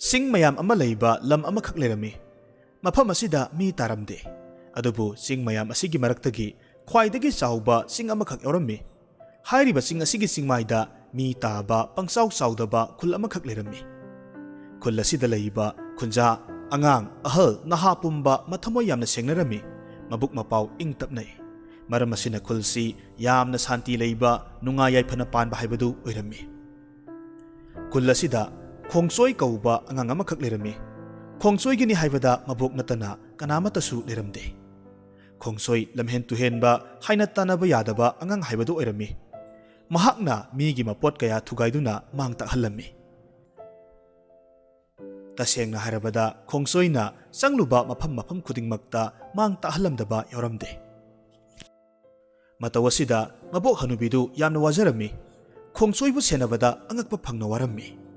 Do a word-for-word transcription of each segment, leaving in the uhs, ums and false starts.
ꯆꯤꯡ ꯃꯌꯥꯝ ꯑꯃ ꯂꯩꯕ ꯂꯝ ꯑꯃꯈꯛ ꯂꯩꯔꯝꯃꯤ꯫ ꯃꯐꯝ ꯑꯁꯤꯗ ꯃꯤ ꯇꯥꯔꯝꯗꯦ꯫ ꯑꯗꯨꯕꯨ ꯆꯤꯡ ꯃꯌꯥꯝ ꯑꯁꯤꯒꯤ ꯃꯔꯛꯇꯒꯤ ꯈ꯭ꯋꯥꯏꯗꯒꯤ ꯆꯥꯎꯕ ꯆꯤꯡ ꯑꯃꯈꯛ ꯌꯥꯎꯔꯝꯃꯤ꯫ ꯍꯥꯏꯔꯤꯕ ꯆꯤꯡ ꯑꯁꯤꯒꯤ ꯆꯤꯡꯃꯥꯏꯗ ꯃꯤ ꯇꯥꯕ, ꯄꯪꯆꯥꯎ ꯆꯥꯎꯗꯕ ꯈꯨꯜ ꯑꯃꯈꯛ ꯂꯩꯔꯝꯃꯤ꯫ ꯈꯨꯜ ꯑꯁꯤꯗ ꯂꯩꯕ ꯈꯨꯟꯖꯥ, ꯑꯉꯥꯡ, ꯑꯍꯜ, ꯅꯍꯥ ꯄꯨꯝꯕ ꯃꯊꯃꯣꯏ ꯌꯥꯝꯅ ꯁꯦꯡꯅꯔꯝꯃꯤ꯫ ꯃꯕꯨꯛ ꯃꯄꯥꯎ ꯏꯪ ꯇꯞꯅꯩ꯫ ꯃꯔꯝ ꯑꯁꯤꯅ ꯈꯨꯜꯁꯤ ꯌꯥꯝꯅ ꯁꯥꯟꯇꯤ ꯂꯩꯕ, ꯅꯨꯡꯉꯥꯏ ꯌꯥꯏꯐꯅ ꯄꯥꯟꯕ ꯍꯥꯏꯕꯗꯨ ꯑꯣꯏꯔꯝꯃꯤ꯫ ꯈꯨꯜ ꯑꯁꯤꯗ ꯈꯣꯡꯆꯣꯏ ꯀꯧꯕ ꯑꯉꯥꯡ ꯑꯃꯈꯛ ꯂꯩꯔꯝꯃꯤ꯫ ꯈꯣꯡꯆꯣꯏꯒꯤꯅꯤ ꯍꯥꯏꯕꯗ ꯃꯕꯣꯛ ꯅꯠꯇꯅ ꯀꯅꯥꯃꯠꯇꯁꯨ ꯂꯩꯔꯝꯗꯦ꯫ ꯈꯣꯡꯆꯣꯏ ꯂꯝꯍꯦꯟ ꯇꯨꯍꯦꯟꯕ, ꯍꯥꯏꯅ ꯇꯥꯟꯅꯕ ꯌꯥꯗꯕ ꯑꯉꯥꯡ ꯍꯥꯏꯕꯗꯨ ꯑꯣꯏꯔꯝꯃꯤ꯫ ꯃꯍꯥꯛꯅ ꯃꯤꯒꯤ ꯃꯄꯣꯠ ꯀꯌꯥ ꯊꯨꯒꯥꯏꯗꯨꯅ ꯃꯥꯡ ꯇꯥꯛꯍꯜꯂꯝꯃꯤ꯫ ꯇꯁꯦꯡꯅ ꯍꯥꯏꯔꯕꯗ, ꯈꯣꯡꯆꯣꯏꯅ ꯆꯪꯂꯨꯕ ꯃꯐꯝ ꯃꯐꯝ ꯈꯨꯗꯤꯡꯃꯛꯇ ꯃꯥꯡ ꯇꯥꯛꯍꯜꯂꯝꯗꯕ ꯌꯥꯎꯔꯝꯗꯦ꯫ ꯃꯇꯧ ꯑꯁꯤꯗ ꯃꯕꯣꯛ ꯍꯅꯨꯕꯤꯗꯨ ꯌꯥꯝꯅ ꯋꯥꯖꯔꯝꯃꯤ꯫ ꯈꯣꯡꯆꯣꯏꯕꯨ ꯁꯦꯟꯅꯕꯗ ꯑꯉꯛꯄ ꯐꯪꯅ ꯋꯥꯔꯝꯃꯤ꯫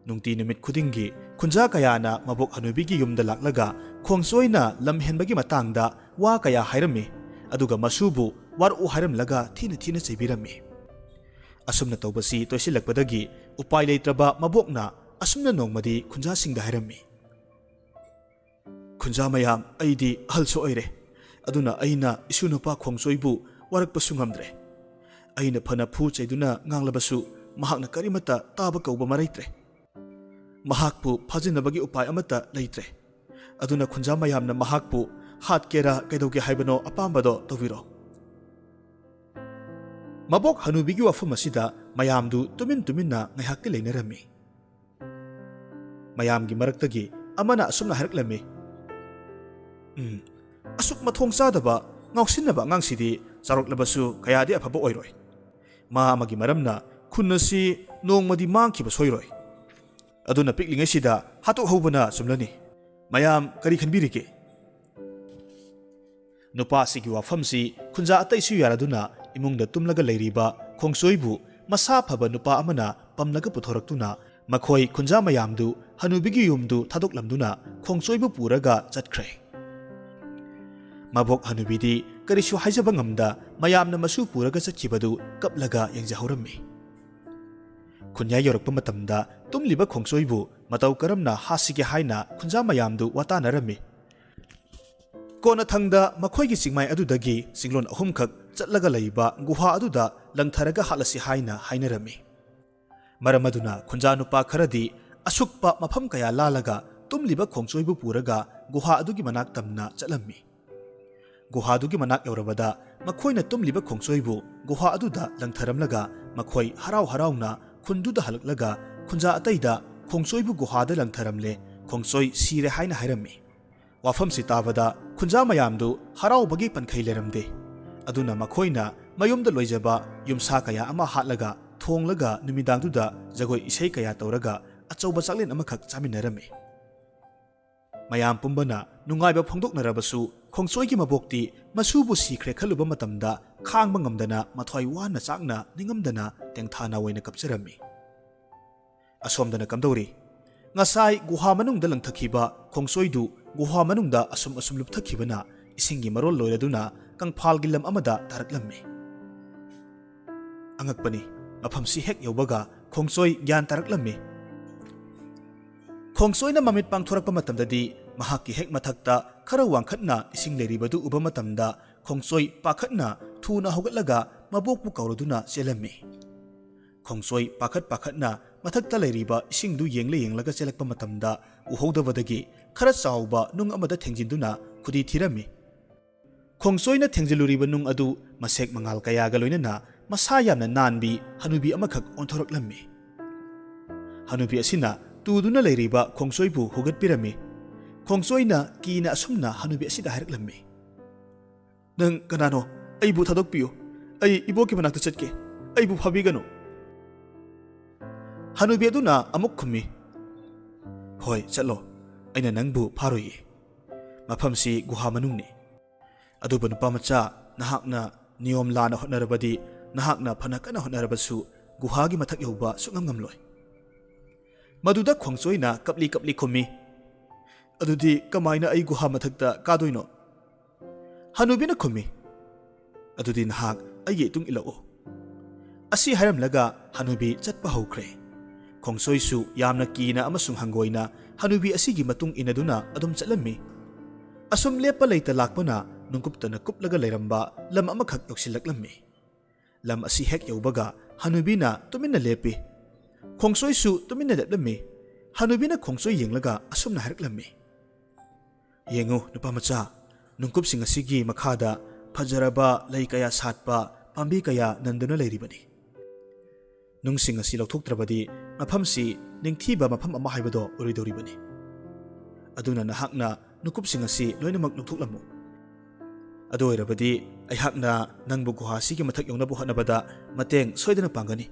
ꯅꯨꯡꯇꯤ ꯅꯨꯃꯤꯠ ꯈꯨꯗꯤꯡꯒꯤ ꯈꯨꯟꯖꯥ ꯀꯌꯥꯅ ꯃꯕꯣꯛ ꯍꯅꯨꯕꯤꯒꯤ ꯌꯨꯝꯗ ꯂꯥꯛꯂꯒ ꯈꯣꯡꯆꯣꯏꯅ ꯂꯝ ꯍꯦꯟꯕꯒꯤ ꯃꯇꯥꯡꯗ ꯋꯥ ꯀꯌꯥ ꯍꯥꯏꯔꯝꯃꯤ, ꯑꯗꯨꯒ ꯃꯁꯨꯕꯨ ꯋꯥꯔꯛꯎ ꯍꯥꯏꯔꯝꯂꯒ ꯊꯤꯅ ꯊꯤꯅ ꯆꯩꯕꯤꯔꯝꯃꯤ꯫ ꯑꯁꯨꯝꯅ ꯇꯧꯕꯁꯤ ꯇꯣꯏꯁꯤꯜꯂꯛꯄꯗꯒꯤ ꯎꯄꯥꯏ ꯂꯩꯇ꯭ꯔꯕ ꯃꯕꯣꯛꯅ ꯑꯁꯨꯝꯅ ꯅꯣꯡꯃꯗꯤ ꯈꯨꯟꯖꯥꯁꯤꯡꯗ ꯍꯥꯏꯔꯝꯃꯤ, "ꯈꯨꯟꯖꯥ ꯃꯌꯥꯝ, ꯑꯩꯗꯤ ꯑꯍꯜꯁꯨ ꯑꯣꯏꯔꯦ, ꯑꯗꯨꯅ ꯑꯩꯅ ꯏꯁꯨ ꯅꯨꯄꯥ ꯈꯣꯡꯆꯣꯏꯕꯨ ꯋꯥꯔꯛꯄꯁꯨ ꯉꯝꯗ꯭ꯔꯦ꯫ ꯑꯩꯅ ꯐꯅ ꯐꯨ ꯆꯩꯗꯨꯅ ꯉꯥꯡꯂꯕꯁꯨ ꯃꯍꯥꯛꯅ ꯀꯔꯤꯃꯠꯇ ꯇꯥꯕ ꯀꯧꯕ ꯃꯔꯩꯇ꯭ꯔꯦ꯫ ꯃꯍꯥꯛꯄꯨ ꯐꯥꯖꯤꯟꯅꯕꯒꯤ ꯎꯄꯥꯏ ꯑꯃꯠꯇ ꯂꯩꯇ꯭ꯔꯦ꯫ ꯑꯗꯨꯅ ꯈꯨꯟꯖꯥ ꯃꯌꯥꯝꯅ ꯃꯍꯥꯛꯄꯨ ꯍꯥꯠꯀꯦꯔꯥ ꯀꯩꯗꯧꯒꯦ ꯍꯥꯏꯕꯅꯣ ꯑꯄꯥꯝꯕꯗꯣ ꯇꯧꯕꯤꯔꯣ꯫" ꯃꯕꯣꯛ ꯍꯅꯨꯕꯤꯒꯤ ꯋꯥꯐꯝ ꯑꯁꯤꯗ ꯃꯌꯥꯝꯗꯨ ꯇꯨꯃꯤꯟ ꯇꯨꯃꯤꯟꯅ ꯉꯥꯏꯍꯥꯛꯇꯤ ꯂꯩꯅꯔꯝꯃꯤ꯫ ꯃꯌꯥꯝꯒꯤ ꯃꯔꯛꯇꯒꯤ ꯑꯃꯅ ꯑꯁꯨꯝꯅ ꯍꯥꯏꯔꯛꯂꯝꯃꯤ, "ꯎꯝ, ꯑꯁꯨꯛ ꯃꯊꯣꯡ ꯆꯥꯗꯕ, ꯉꯥꯎꯁꯤꯟꯅꯕ ꯑꯉꯥꯡꯁꯤꯗꯤ ꯆꯥꯎꯔꯛꯂꯕꯁꯨ ꯀꯌꯥꯗꯤ ꯑꯐꯕ ꯑꯣꯏꯔꯣꯏ꯫ ꯃꯥ ꯑꯃꯒꯤ ꯃꯔꯝꯅ ꯈꯨꯟ ꯑꯁꯤ ꯅꯣꯡꯃꯗꯤ ꯃꯥꯡꯈꯤꯕ ꯁꯣꯏꯔꯣꯏ꯫ ꯑꯗꯨꯅ ꯄꯤꯛꯂꯤꯉꯩꯁꯤꯗ ꯍꯥꯠꯇꯣꯛꯍꯧꯕꯅ ꯆꯨꯝꯂꯅꯤ꯫ ꯃꯌꯥꯝ ꯀꯔꯤ ꯈꯟꯕꯤꯔꯤꯒꯦ?" ꯅꯨꯄꯥꯁꯤꯒꯤ ꯋꯥꯐꯝꯁꯤ ꯈꯨꯟꯖꯥ ꯑꯇꯩꯁꯨ ꯌꯥꯔꯗꯨꯅ ꯏꯃꯨꯡꯗ ꯇꯨꯝꯂꯒ ꯂꯩꯔꯤꯕ ꯈꯣꯡꯆꯣꯏꯕꯨ ꯃꯁꯥ ꯐꯕ ꯅꯨꯄꯥ ꯑꯃꯅ ꯄꯝꯂꯒ ꯄꯨꯊꯣꯔꯛꯇꯨꯅ ꯃꯈꯣꯏ ꯈꯨꯟꯖꯥ ꯃꯌꯥꯝꯗꯨ ꯍꯅꯨꯕꯤꯒꯤ ꯌꯨꯝꯗꯨ ꯊꯥꯗꯣꯛꯂꯝꯗꯨꯅ ꯈꯣꯡꯆꯣꯏꯕꯨ ꯄꯨꯔꯒ ꯆꯠꯈ꯭ꯔꯦ꯫ ꯃꯕꯣꯛ ꯍꯅꯨꯕꯤꯗꯤ ꯀꯔꯤꯁꯨ ꯍꯥꯏꯖꯕ ꯉꯝꯗ ꯃꯌꯥꯝꯅ ꯃꯁꯨ ꯄꯨꯔꯒ ꯆꯠꯈꯤꯕꯗꯨ ꯀꯞꯂꯒ ꯌꯦꯡꯖꯍꯧꯔꯝꯃꯤ꯫ ꯈꯨꯟꯌꯥꯏ ꯌꯧꯔꯛꯄ ꯃꯇꯝꯗ ꯇꯨꯝꯂꯤꯕ ꯈꯣꯡꯆꯣꯏꯕꯨ ꯃꯇꯧ ꯀꯔꯝꯅ ꯍꯥꯠꯁꯤꯒꯦ ꯍꯥꯏꯅ ꯈꯨꯟꯖꯥ ꯃꯌꯥꯝꯗꯨ ꯋꯥꯇꯥꯅꯔꯝꯃꯤ꯫ ꯀꯣꯟꯅꯊꯪꯗ ꯃꯈꯣꯏꯒꯤ ꯆꯤꯡꯃꯥꯏ ꯑꯗꯨꯗꯒꯤ ꯆꯤꯡꯂꯣꯟ ꯑꯍꯨꯝꯈꯛ ꯆꯠꯂꯒ ꯂꯩꯕ ꯒꯨꯍꯥ ꯑꯗꯨꯗ ꯂꯪꯊꯔꯒ ꯍꯥꯠꯂꯁꯤ ꯍꯥꯏꯅ ꯍꯥꯏꯅꯔꯝꯃꯤ꯫ ꯃꯔꯝ ꯑꯗꯨꯅ ꯈꯨꯟꯖꯥ ꯅꯨꯄꯥ ꯈꯔꯗꯤ ꯑꯁꯨꯛꯄ ꯃꯐꯝ ꯀꯌꯥ ꯂꯥꯜꯂꯒ ꯇꯨꯝꯂꯤꯕ ꯈꯣꯡꯆꯣꯏꯕꯨ ꯄꯨꯔꯒ ꯒꯨꯍꯥ ꯑꯗꯨꯒꯤ ꯃꯅꯥꯛ ꯇꯝꯅ ꯆꯠꯂꯝꯃꯤ꯫ ꯒꯨꯍꯥꯗꯨꯒꯤ ꯃꯅꯥꯛ ꯌꯧꯔꯕꯗ ꯃꯈꯣꯏꯅ ꯇꯨꯝꯂꯤꯕ ꯈꯣꯡꯆꯣꯏꯕꯨ ꯒꯨꯍꯥ ꯑꯗꯨꯗ ꯂꯪꯊꯔꯝꯂꯒ ꯃꯈꯣꯏ ꯍꯔꯥꯎ ꯍꯔꯥꯎꯅ ꯈꯨꯟꯗꯨꯗ ꯍꯜꯂꯛꯂꯒ ꯈꯨꯟꯖꯥ ꯑꯇꯩꯗ "ꯈꯣꯡꯆꯣꯏꯕꯨ ꯒꯨꯍꯥꯗ ꯂꯪꯊꯔꯝꯂꯦ, ꯈꯣꯡꯆꯣꯏ ꯁꯤꯔꯦ" ꯍꯥꯏꯅ ꯍꯥꯏꯔꯝꯃꯤ꯫ ꯋꯥꯐꯝꯁꯤ ꯇꯥꯕꯗ ꯈꯨꯟꯖꯥ ꯃꯌꯥꯝꯗꯨ ꯍꯔꯥꯎꯕꯒꯤ ꯄꯟꯈꯩ ꯂꯩꯔꯝꯗꯦ꯫ ꯑꯗꯨꯅ ꯃꯈꯣꯏꯅ ꯃꯌꯨꯝꯗ ꯂꯣꯏꯖꯕ ꯌꯨꯝꯁꯥ ꯀꯌꯥ ꯑꯃ ꯍꯥꯠꯂꯒ ꯊꯣꯡꯂꯒ ꯅꯨꯃꯤꯗꯥꯡꯗꯨꯗ ꯖꯒꯣꯏ ꯏꯁꯩ ꯀꯌꯥ ꯇꯧꯔꯒ ꯑꯆꯧꯕ ꯆꯥꯛꯂꯦꯟ ꯑꯃꯈꯛ ꯆꯥꯃꯤꯟꯅꯔꯝꯃꯤ꯫ ꯃꯌꯥꯝ ꯄꯨꯝꯕꯅ ꯅꯨꯡꯉꯥꯏꯕ ꯐꯣꯡꯗꯣꯛꯅꯔꯕꯁꯨ ꯈꯣꯡꯆꯣꯏꯒꯤ ꯃꯕꯣꯛꯇꯤ ꯃꯁꯨꯕꯨ ꯁꯤꯈ꯭ꯔꯦ ꯈꯜꯂꯨꯕ ꯃꯇꯝꯗ ꯈꯥꯡꯕ ꯉꯝꯗꯅ ꯃꯊ꯭ꯋꯥꯏ ꯋꯥꯅ ꯆꯥꯛꯅ ꯅꯤꯡꯉꯝꯗꯅ ꯇꯦꯡꯊꯥꯅ ꯑꯣꯏꯅ ꯀꯞꯆꯔꯝꯃꯤ꯫ ꯑꯁꯣꯝꯗꯅ ꯀꯝꯗꯧꯔꯤ? ꯉꯁꯥꯏ ꯒꯨꯍꯥ ꯃꯅꯨꯡꯗ ꯂꯪꯊꯈꯤꯕ ꯈꯣꯡꯆꯣꯏꯗꯨ ꯒꯨꯍꯥ ꯃꯅꯨꯡꯗ ꯑꯁꯨꯝ ꯑꯁꯨꯝ ꯂꯨꯞꯊꯈꯤꯕꯅ ꯏꯁꯤꯡꯒꯤ ꯃꯔꯣꯜ ꯂꯣꯏꯔꯗꯨꯅ ꯀꯪꯐꯥꯜꯒꯤ ꯂꯝ ꯑꯃꯗ ꯇꯥꯔꯛꯂꯝꯃꯤ꯫ ꯑꯉꯛꯄꯅꯤ, ꯃꯐꯝꯁꯤ ꯍꯦꯛ ꯌꯧꯕꯒ ꯈꯣꯡꯆꯣꯏ ꯒ꯭ꯌꯥꯟ ꯇꯥꯔꯛꯂꯝꯃꯤ꯫ ꯈꯣꯡꯆꯣꯏꯅ ꯃꯃꯤꯠ ꯄꯥꯡꯊꯣꯔꯛꯄ ꯃꯇꯝꯗꯗꯤ ꯃꯍꯥꯛꯀꯤ ꯍꯦꯛ ꯃꯊꯛꯇ ꯈꯔ ꯋꯥꯡꯈꯠꯅ ꯏꯁꯤꯡ ꯂꯩꯔꯤꯕꯗꯨ ꯎꯕ ꯃꯇꯝꯗ ꯈꯣꯡꯆꯣꯏ ꯄꯥꯈꯠꯅ ꯊꯨꯅ ꯍꯧꯒꯠꯂꯒ ꯃꯕꯣꯛꯄꯨ ꯀꯧꯔꯗꯨꯅ ꯆꯦꯜꯂꯝꯃꯤ꯫ ꯈꯣꯡꯆꯣꯏ ꯄꯥꯈꯠ ꯄꯥꯈꯠꯅ ꯃꯊꯛꯇ ꯂꯩꯔꯤꯕ ꯏꯁꯤꯡꯗꯨ ꯌꯦꯡꯂ ꯌꯦꯡꯂꯒ ꯆꯦꯜꯂꯛꯄ ꯃꯇꯝꯗ ꯎꯍꯧꯗꯕꯗꯒꯤ ꯈꯔ ꯆꯥꯎꯕ ꯅꯨꯡ ꯑꯃꯗ ꯊꯦꯡꯖꯤꯟꯗꯨꯅ ꯈꯨꯗꯤ ꯊꯤꯔꯝꯃꯤ꯫ ꯈꯣꯡꯆꯣꯏꯅ ꯊꯦꯡꯖꯤꯜꯂꯨꯔꯤꯕ ꯅꯨꯡ ꯑꯗꯨ ꯃꯁꯦꯛ ꯃꯉꯥꯜ ꯀꯌꯥꯒ ꯂꯣꯏꯅꯅ ꯃꯁꯥ ꯌꯥꯝꯅ ꯅꯥꯟꯕꯤ ꯍꯅꯨꯕꯤ ꯑꯃꯈꯛ ꯑꯣꯟꯊꯣꯔꯛꯂꯝꯃꯤ꯫ ꯍꯅꯨꯕꯤ ꯑꯁꯤꯅ ꯇꯨꯗꯨꯅ ꯂꯩꯔꯤꯕ ꯈꯣꯡꯆꯣꯏꯕꯨ ꯍꯨꯒꯠꯄꯤꯔꯝꯃꯤ꯫ ꯈꯣꯡꯆꯣꯏꯅ ꯀꯤꯅ ꯑꯁꯨꯝꯅ ꯍꯅꯨꯕꯤ ꯑꯁꯤꯗ ꯍꯥꯏꯔꯛꯂꯝꯃꯤ, "ꯅꯪ ꯀꯅꯥꯅꯣ? ꯑꯩꯕꯨ ꯊꯥꯗꯣꯛꯄꯤꯌꯨ꯫ ꯑꯩ ꯏꯕꯣꯛꯀꯤ ꯃꯅꯥꯛꯇ ꯆꯠꯀꯦ꯫ ꯑꯩꯕꯨ ꯐꯥꯕꯤꯒꯅꯨ꯫" ꯍꯅꯨꯕꯤ ꯑꯗꯨꯅ ꯑꯃꯨꯛ ꯈꯨꯝꯃꯤ, "ꯍꯣꯏ, ꯆꯠꯂꯣ꯫ ꯑꯩꯅ ꯅꯪꯕꯨ ꯐꯥꯔꯣꯏꯌꯦ꯫ ꯃꯐꯝꯁꯤ ꯒꯨꯍꯥ ꯃꯅꯨꯡꯅꯤ꯫ ꯑꯗꯨꯕꯨ ꯅꯨꯄꯥ ꯃꯆꯥ, ꯅꯍꯥꯛꯅ ꯅꯤꯌꯣꯝ ꯂꯥꯟꯅ ꯍꯣꯠꯅꯔꯕꯗꯤ, ꯅꯍꯥꯛꯅ ꯐꯅ ꯀꯟꯅ ꯍꯣꯠꯅꯔꯕꯁꯨ ꯒꯨꯍꯥꯒꯤ ꯃꯊꯛ ꯌꯧꯕ ꯁꯨꯛꯉꯝ ꯉꯝꯂꯣꯏ꯫" ꯃꯗꯨꯗ ꯈꯣꯡꯆꯣꯏꯅ ꯀꯞꯂꯤ ꯀꯞꯂꯤ ꯈꯨꯝꯃꯤ, "ꯑꯗꯨꯗꯤ ꯀꯃꯥꯏꯅ ꯑꯩ ꯒꯨꯍꯥ ꯃꯊꯛꯇ ꯀꯥꯗꯣꯏꯅꯣ?" ꯍꯅꯨꯕꯤꯅ ꯈꯨꯝꯃꯤ, "ꯑꯗꯨꯗꯤ ꯅꯍꯥꯛ ꯑꯩꯒꯤ ꯏꯇꯨꯡ ꯏꯜꯂꯛꯎ꯫" ꯑꯁꯤ ꯍꯥꯏꯔꯝꯂꯒ ꯍꯅꯨꯕꯤ ꯆꯠꯄ ꯍꯧꯈ꯭ꯔꯦ꯫ ꯈꯣꯡꯁꯣꯏꯁꯨ ꯌꯥꯝꯅ ꯀꯤꯅ ꯑꯃꯁꯨꯡ ꯍꯪꯒꯣꯏꯅ ꯍꯅꯨꯕꯤ ꯑꯁꯤꯒꯤ ꯃꯇꯨꯡ ꯏꯟꯅꯗꯨꯅ ꯑꯗꯨꯝ ꯆꯠꯂꯝꯃꯤ꯫ ꯑꯁꯨꯝ ꯂꯦꯞꯄ ꯂꯩꯇ ꯂꯥꯛꯄꯅ ꯅꯨꯡꯀꯨꯞꯇꯅ ꯀꯨꯞꯂꯒ ꯂꯩꯔꯝꯕ ꯂꯝ ꯑꯃꯈꯛ ꯌꯧꯁꯤꯜꯂꯛꯂꯝꯃꯤ꯫ ꯂꯝ ꯑꯁꯤ ꯍꯦꯛ ꯌꯧꯕꯒ ꯍꯅꯨꯕꯤꯅ ꯇꯨꯃꯤꯟꯅ ꯂꯦꯞꯄꯤ꯫ ꯈꯣꯡꯁꯣꯏꯁꯨ ꯇꯨꯃꯤꯟꯅ ꯂꯦꯞꯂꯝꯃꯤ꯫ ꯍꯅꯨꯕꯤꯅ ꯈꯣꯡꯁꯣꯏ ꯌꯦꯡꯂꯒ ꯑꯁꯨꯝꯅ ꯍꯥꯏꯔꯛꯂꯝꯃꯤ, "ꯌꯦꯡꯉꯨ, ꯅꯨꯄꯥ ꯃꯆꯥ, ꯅꯨꯡꯀꯨꯞꯁꯤꯡ ꯑꯁꯤꯒꯤ ꯃꯈꯥꯗ ꯐꯖꯔꯕ ꯂꯩ ꯀꯌꯥ ꯁꯥꯠꯄ ꯄꯥꯝꯕꯤ ꯀꯌꯥ ꯅꯟꯗꯨꯅ ꯂꯩꯔꯤꯕꯅꯤ꯫ ꯅꯨꯡꯁꯤꯡ ꯑꯁꯤ ꯂꯧꯊꯣꯛꯇ꯭ꯔꯕꯗꯤ ꯃꯐꯝꯁꯤ ꯅꯤꯡꯊꯤꯕ ꯃꯐꯝ ꯑꯃ ꯍꯥꯏꯕꯗꯣ ꯑꯣꯏꯔꯣꯏꯗꯧꯔꯤꯕꯅꯤ꯫ ꯑꯗꯨꯅ ꯅꯍꯥꯛꯅ ꯅꯨꯡꯀꯨꯞꯁꯤꯡ ꯑꯁꯤ ꯂꯣꯏꯅꯃꯛ ꯂꯧꯊꯣꯛꯂꯝꯃꯨ꯫ ꯑꯗꯨ ꯑꯣꯏꯔꯕꯗꯤ ꯑꯩꯍꯥꯛꯅ ꯅꯪꯕꯨ ꯒꯨꯍꯥ ꯑꯁꯤꯒꯤ ꯃꯊꯛ ꯌꯧꯅꯕ ꯍꯣꯠꯅꯕꯗ ꯃꯇꯦꯡ ꯁꯣꯏꯗꯅ ꯄꯥꯡꯒꯅꯤ꯫"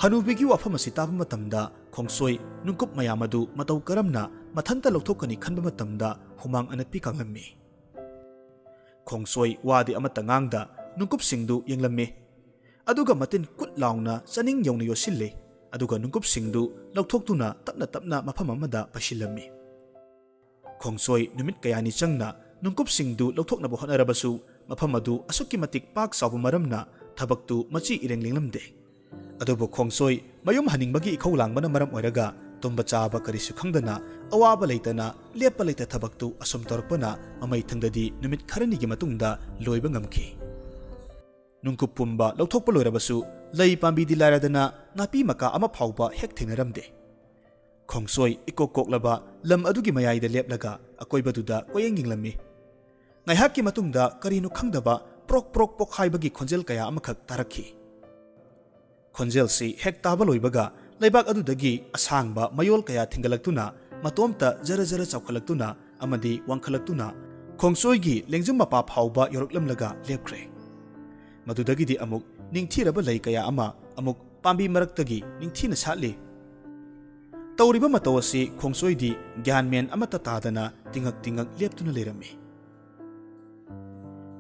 ꯍꯅꯨꯕꯤꯒꯤ ꯋꯥꯐꯝ ꯑꯁꯤ ꯇꯥꯕ ꯃꯇꯝꯗ ꯈꯣꯡꯁꯣꯏ ꯅꯨꯡꯀꯨꯞ ꯃꯌꯥꯝ ꯑꯗꯨ ꯃꯇꯧ ꯀꯔꯝꯅ ꯃꯊꯟꯇ ꯂꯧꯊꯣꯛꯀꯅꯤ ꯈꯟꯕ ꯃꯇꯝꯗ ꯍꯨꯃꯥꯡ ꯑꯅꯞꯄꯤ ꯀꯥꯡꯂꯝꯃꯤ꯫ ꯈꯣꯡꯁꯣꯏ ꯋꯥꯗꯤ ꯑꯃꯠꯇ ꯉꯥꯡꯗ ꯅꯨꯡꯀꯨꯞꯁꯤꯡꯗꯨ ꯌꯦꯡꯂꯝꯃꯤ꯫ ꯑꯗꯨꯒ ꯃꯇꯤꯟ ꯀꯨꯠ ꯂꯥꯎꯅ ꯆꯥꯅꯤꯡ ꯌꯧꯅ ꯌꯣꯠꯁꯤꯜꯂꯤ꯫ ꯑꯗꯨꯒ ꯅꯨꯡꯀꯨꯞꯁꯤꯡꯗꯨ ꯂꯧꯊꯣꯛꯇꯨꯅ ꯇꯞꯅ ꯇꯞꯅ ꯃꯐꯝ ꯑꯃꯗ ꯄꯩꯁꯤꯜꯂꯝꯃꯤ꯫ ꯈꯣꯡꯁꯣꯏ ꯅꯨꯃꯤꯠ ꯀꯌꯥꯅꯤ ꯆꯪꯅ ꯅꯨꯡꯀꯨꯞꯁꯤꯡꯗꯨ ꯂꯧꯊꯣꯛꯅꯕ ꯍꯣꯠꯅꯔꯕꯁꯨ ꯃꯐꯝ ꯑꯗꯨ ꯑꯁꯨꯛꯀꯤ ꯃꯇꯤꯛ ꯄꯥꯛ ꯆꯥꯎꯕ ꯃꯔꯝꯅ ꯊꯕꯛꯇꯨ ꯃꯆꯤ ꯏꯔꯦꯡ ꯂꯦꯡꯂꯝꯗꯦ꯫ ꯑꯗꯨꯕꯨ ꯈꯣꯡꯁꯣꯏ ꯃꯌꯨꯝ ꯍꯟꯅꯤꯡꯕꯒꯤ ꯏꯈꯧ ꯂꯥꯡꯕꯅ ꯃꯔꯝ ꯑꯣꯏꯔꯒ ꯇꯨꯝꯕ ꯆꯥꯕ ꯀꯔꯤꯁꯨ ꯈꯪꯗꯅ ꯑꯋꯥꯕ ꯂꯩꯇꯅ ꯂꯦꯞꯄ ꯂꯩꯇ ꯊꯕꯛꯇꯨ ꯑꯁꯨꯝ ꯇꯧꯔꯛꯄꯅ ꯃꯃꯩ ꯊꯪꯗꯗꯤ ꯅꯨꯃꯤꯠ ꯈꯔꯅꯤꯒꯤ ꯃꯇꯨꯡꯗ ꯂꯣꯏꯕ ꯉꯝꯈꯤ꯫ ꯅꯨꯡꯀꯨꯞ ꯄꯨꯝꯕ ꯂꯧꯊꯣꯛꯄ ꯂꯣꯏꯔꯕꯁꯨ ꯂꯩ ꯄꯥꯝꯕꯤꯗꯤ ꯂꯥꯏꯔꯗꯅ ꯅꯥꯄꯤ ꯃꯀꯥ ꯑꯃ ꯐꯥꯎꯕ ꯍꯦꯛ ꯊꯦꯡꯅꯔꯝꯗꯦ꯫ ꯈꯣꯡꯁꯣꯏ ꯏꯀꯣꯛ ꯀꯣꯛꯂꯕ ꯂꯝ ꯑꯗꯨꯒꯤ ꯃꯌꯥꯏꯗ ꯂꯦꯞꯂꯒ ꯑꯀꯣꯏꯕꯗꯨꯗ ꯀꯣꯏꯌꯦꯡ ꯌꯦꯡꯂꯝꯃꯤ꯫ ꯉꯥꯏꯍꯥꯛꯀꯤ ꯃꯇꯨꯡꯗ ꯀꯔꯤꯅꯣ ꯈꯪꯗꯕ ꯄ꯭ꯔꯣꯛ ꯄ꯭ꯔꯣꯛ ꯄꯣꯛꯈꯥꯏꯕꯒꯤ ꯈꯣꯟꯖꯦꯜ ꯀꯌꯥ ꯑꯃꯈꯛ ꯇꯥꯔꯛꯈꯤ꯫ ꯈꯣꯟꯖꯦꯜꯁꯤ ꯍꯦꯛ ꯇꯥꯕ ꯂꯣꯏꯕꯒ ꯂꯩꯕꯥꯛ ꯑꯗꯨꯗꯒꯤ ꯑꯁꯥꯡꯕ ꯃꯌꯣꯜ ꯀꯌꯥ ꯊꯤꯡꯒꯠꯂꯛꯇꯨꯅ ꯃꯇꯣꯝꯇ ꯖꯔ ꯖꯔ ꯆꯥꯎꯈꯠꯂꯛꯇꯨꯅ ꯑꯃꯗꯤ ꯋꯥꯡꯈꯠꯂꯛꯇꯨꯅ ꯈꯣꯡꯁꯣꯏꯒꯤ ꯂꯦꯡꯖꯨꯝ ꯃꯄꯥ ꯐꯥꯎꯕ ꯌꯧꯔꯛꯂꯝꯂꯒ ꯂꯦꯞꯈ꯭ꯔꯦ꯫ ꯃꯗꯨꯗꯒꯤꯗꯤ ꯑꯃꯨꯛ ꯅꯤꯡꯊꯤꯔꯕ ꯂꯩ ꯀꯌꯥ ꯑꯃ ꯑꯃꯨꯛ ꯄꯥꯝꯕꯤ ꯃꯔꯛꯇꯒꯤ ꯅꯤꯡꯊꯤꯅ ꯁꯥꯠꯂꯤ꯫ ꯇꯧꯔꯤꯕ ꯃꯇꯧ ꯑꯁꯤ ꯈꯣꯡꯁꯣꯏꯗꯤ ꯒ꯭ꯌꯥꯟ ꯃꯦꯟ ꯑꯃꯠꯇ ꯇꯥꯗꯅ ꯇꯤꯡꯉꯛ ꯇꯤꯡꯉꯛ ꯂꯦꯞꯇꯨꯅ ꯂꯩꯔꯝꯃꯤ꯫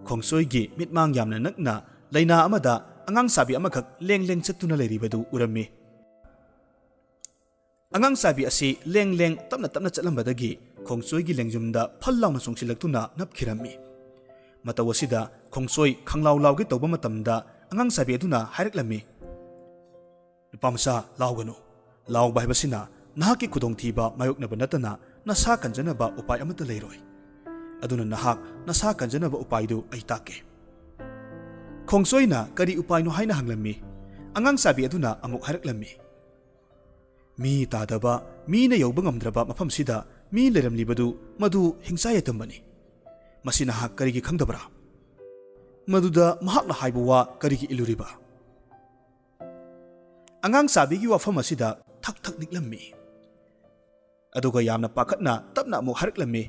ꯈꯣꯡꯁꯣꯏꯒꯤ ꯃꯤꯠꯃꯥꯡ ꯌꯥꯝꯅ ꯅꯛꯅ ꯂꯩꯅꯥ ꯑꯃꯗ ꯑꯉꯥꯡ ꯆꯥꯕꯤ ꯑꯃꯈꯛ ꯂꯦꯡ ꯂꯦꯡ ꯆꯠꯇꯨꯅ ꯂꯩꯔꯤꯕꯗꯨ ꯎꯔꯝꯃꯤ꯫ ꯑꯉꯥꯡ ꯆꯥꯕꯤ ꯑꯁꯤ ꯂꯦꯡ ꯂꯦꯡ ꯇꯞꯅ ꯇꯞꯅ ꯆꯠꯂꯝꯕꯗꯒꯤ ꯈꯣꯡꯁꯣꯏꯒꯤ ꯂꯦꯡꯖꯨꯝꯗ ꯐꯜ ꯂꯥꯎꯅ ꯆꯣꯡꯁꯤꯜꯂꯛꯇꯨꯅ ꯅꯞꯈꯤꯔꯝꯃꯤ꯫ ꯃꯇꯧ ꯑꯁꯤꯗ ꯈꯣꯡꯁꯣꯏ ꯈꯪꯂꯥꯎ ꯂꯥꯎꯒꯦ ꯇꯧꯕ ꯃꯇꯝꯗ ꯑꯉꯥꯡ ꯁꯥꯕꯤ ꯑꯗꯨꯅ ꯍꯥꯏꯔꯛꯂꯝꯃꯤ, "ꯅꯨꯄꯥ ꯃꯆꯥ, ꯂꯥꯎꯒꯅꯨ꯫ ꯂꯥꯎꯕ ꯍꯥꯏꯕꯁꯤꯅ ꯅꯍꯥꯛꯀꯤ ꯈꯨꯗꯣꯡꯊꯤꯕ ꯃꯥꯌꯣꯛꯅꯕ ꯅꯠꯇꯅ ꯅꯁꯥ ꯀꯟꯖꯅꯕ ꯎꯄꯥꯏ ꯑꯃꯠꯇ ꯂꯩꯔꯣꯏ꯫ ꯑꯗꯨꯅ ꯅꯍꯥꯛ ꯅꯁꯥ ꯀꯟꯖꯅꯕ ꯎꯄꯥꯏꯗꯨ ꯑꯩ ꯇꯥꯛꯀꯦ꯫" ꯈꯣꯡꯆꯣꯏꯅ ꯀꯔꯤ ꯎꯄꯥꯏꯅꯣ ꯍꯥꯏꯅ ꯍꯪꯂꯝꯃꯤ꯫ ꯑꯉꯥꯡ ꯁꯥꯕꯤ ꯑꯗꯨꯅ ꯑꯃꯨꯛ ꯍꯥꯏꯔꯛꯂꯝꯃꯤ, "ꯃꯤ ꯇꯥꯗꯕ, ꯃꯤꯅ ꯌꯧꯕ ꯉꯝꯗ꯭ꯔꯕ ꯃꯐꯝꯁꯤꯗ ꯃꯤ ꯂꯩꯔꯝꯂꯤꯕꯗꯨ ꯃꯗꯨ ꯍꯤꯡꯆꯥ ꯌꯥꯏꯇꯝꯕꯅꯤ꯫ ꯃꯁꯤ ꯅꯍꯥꯛ ꯀꯔꯤꯒꯤ ꯈꯪꯗꯕ꯭ꯔꯥ? ꯃꯗꯨꯗ ꯃꯍꯥꯛꯅ ꯍꯥꯏꯕ ꯋꯥ ꯀꯔꯤꯒꯤ ꯏꯜꯂꯨꯔꯤꯕ?" ꯑꯉꯥꯡ ꯁꯥꯕꯤꯒꯤ ꯋꯥꯐꯝ ꯑꯁꯤꯗ ꯊꯛ ꯊꯛ ꯅꯤꯛꯂꯝꯃꯤ꯫ ꯑꯗꯨꯒ ꯌꯥꯝꯅ ꯄꯥꯈꯠꯅ ꯇꯞꯅ ꯑꯃꯨꯛ ꯍꯥꯏꯔꯛꯂꯝꯃꯤ,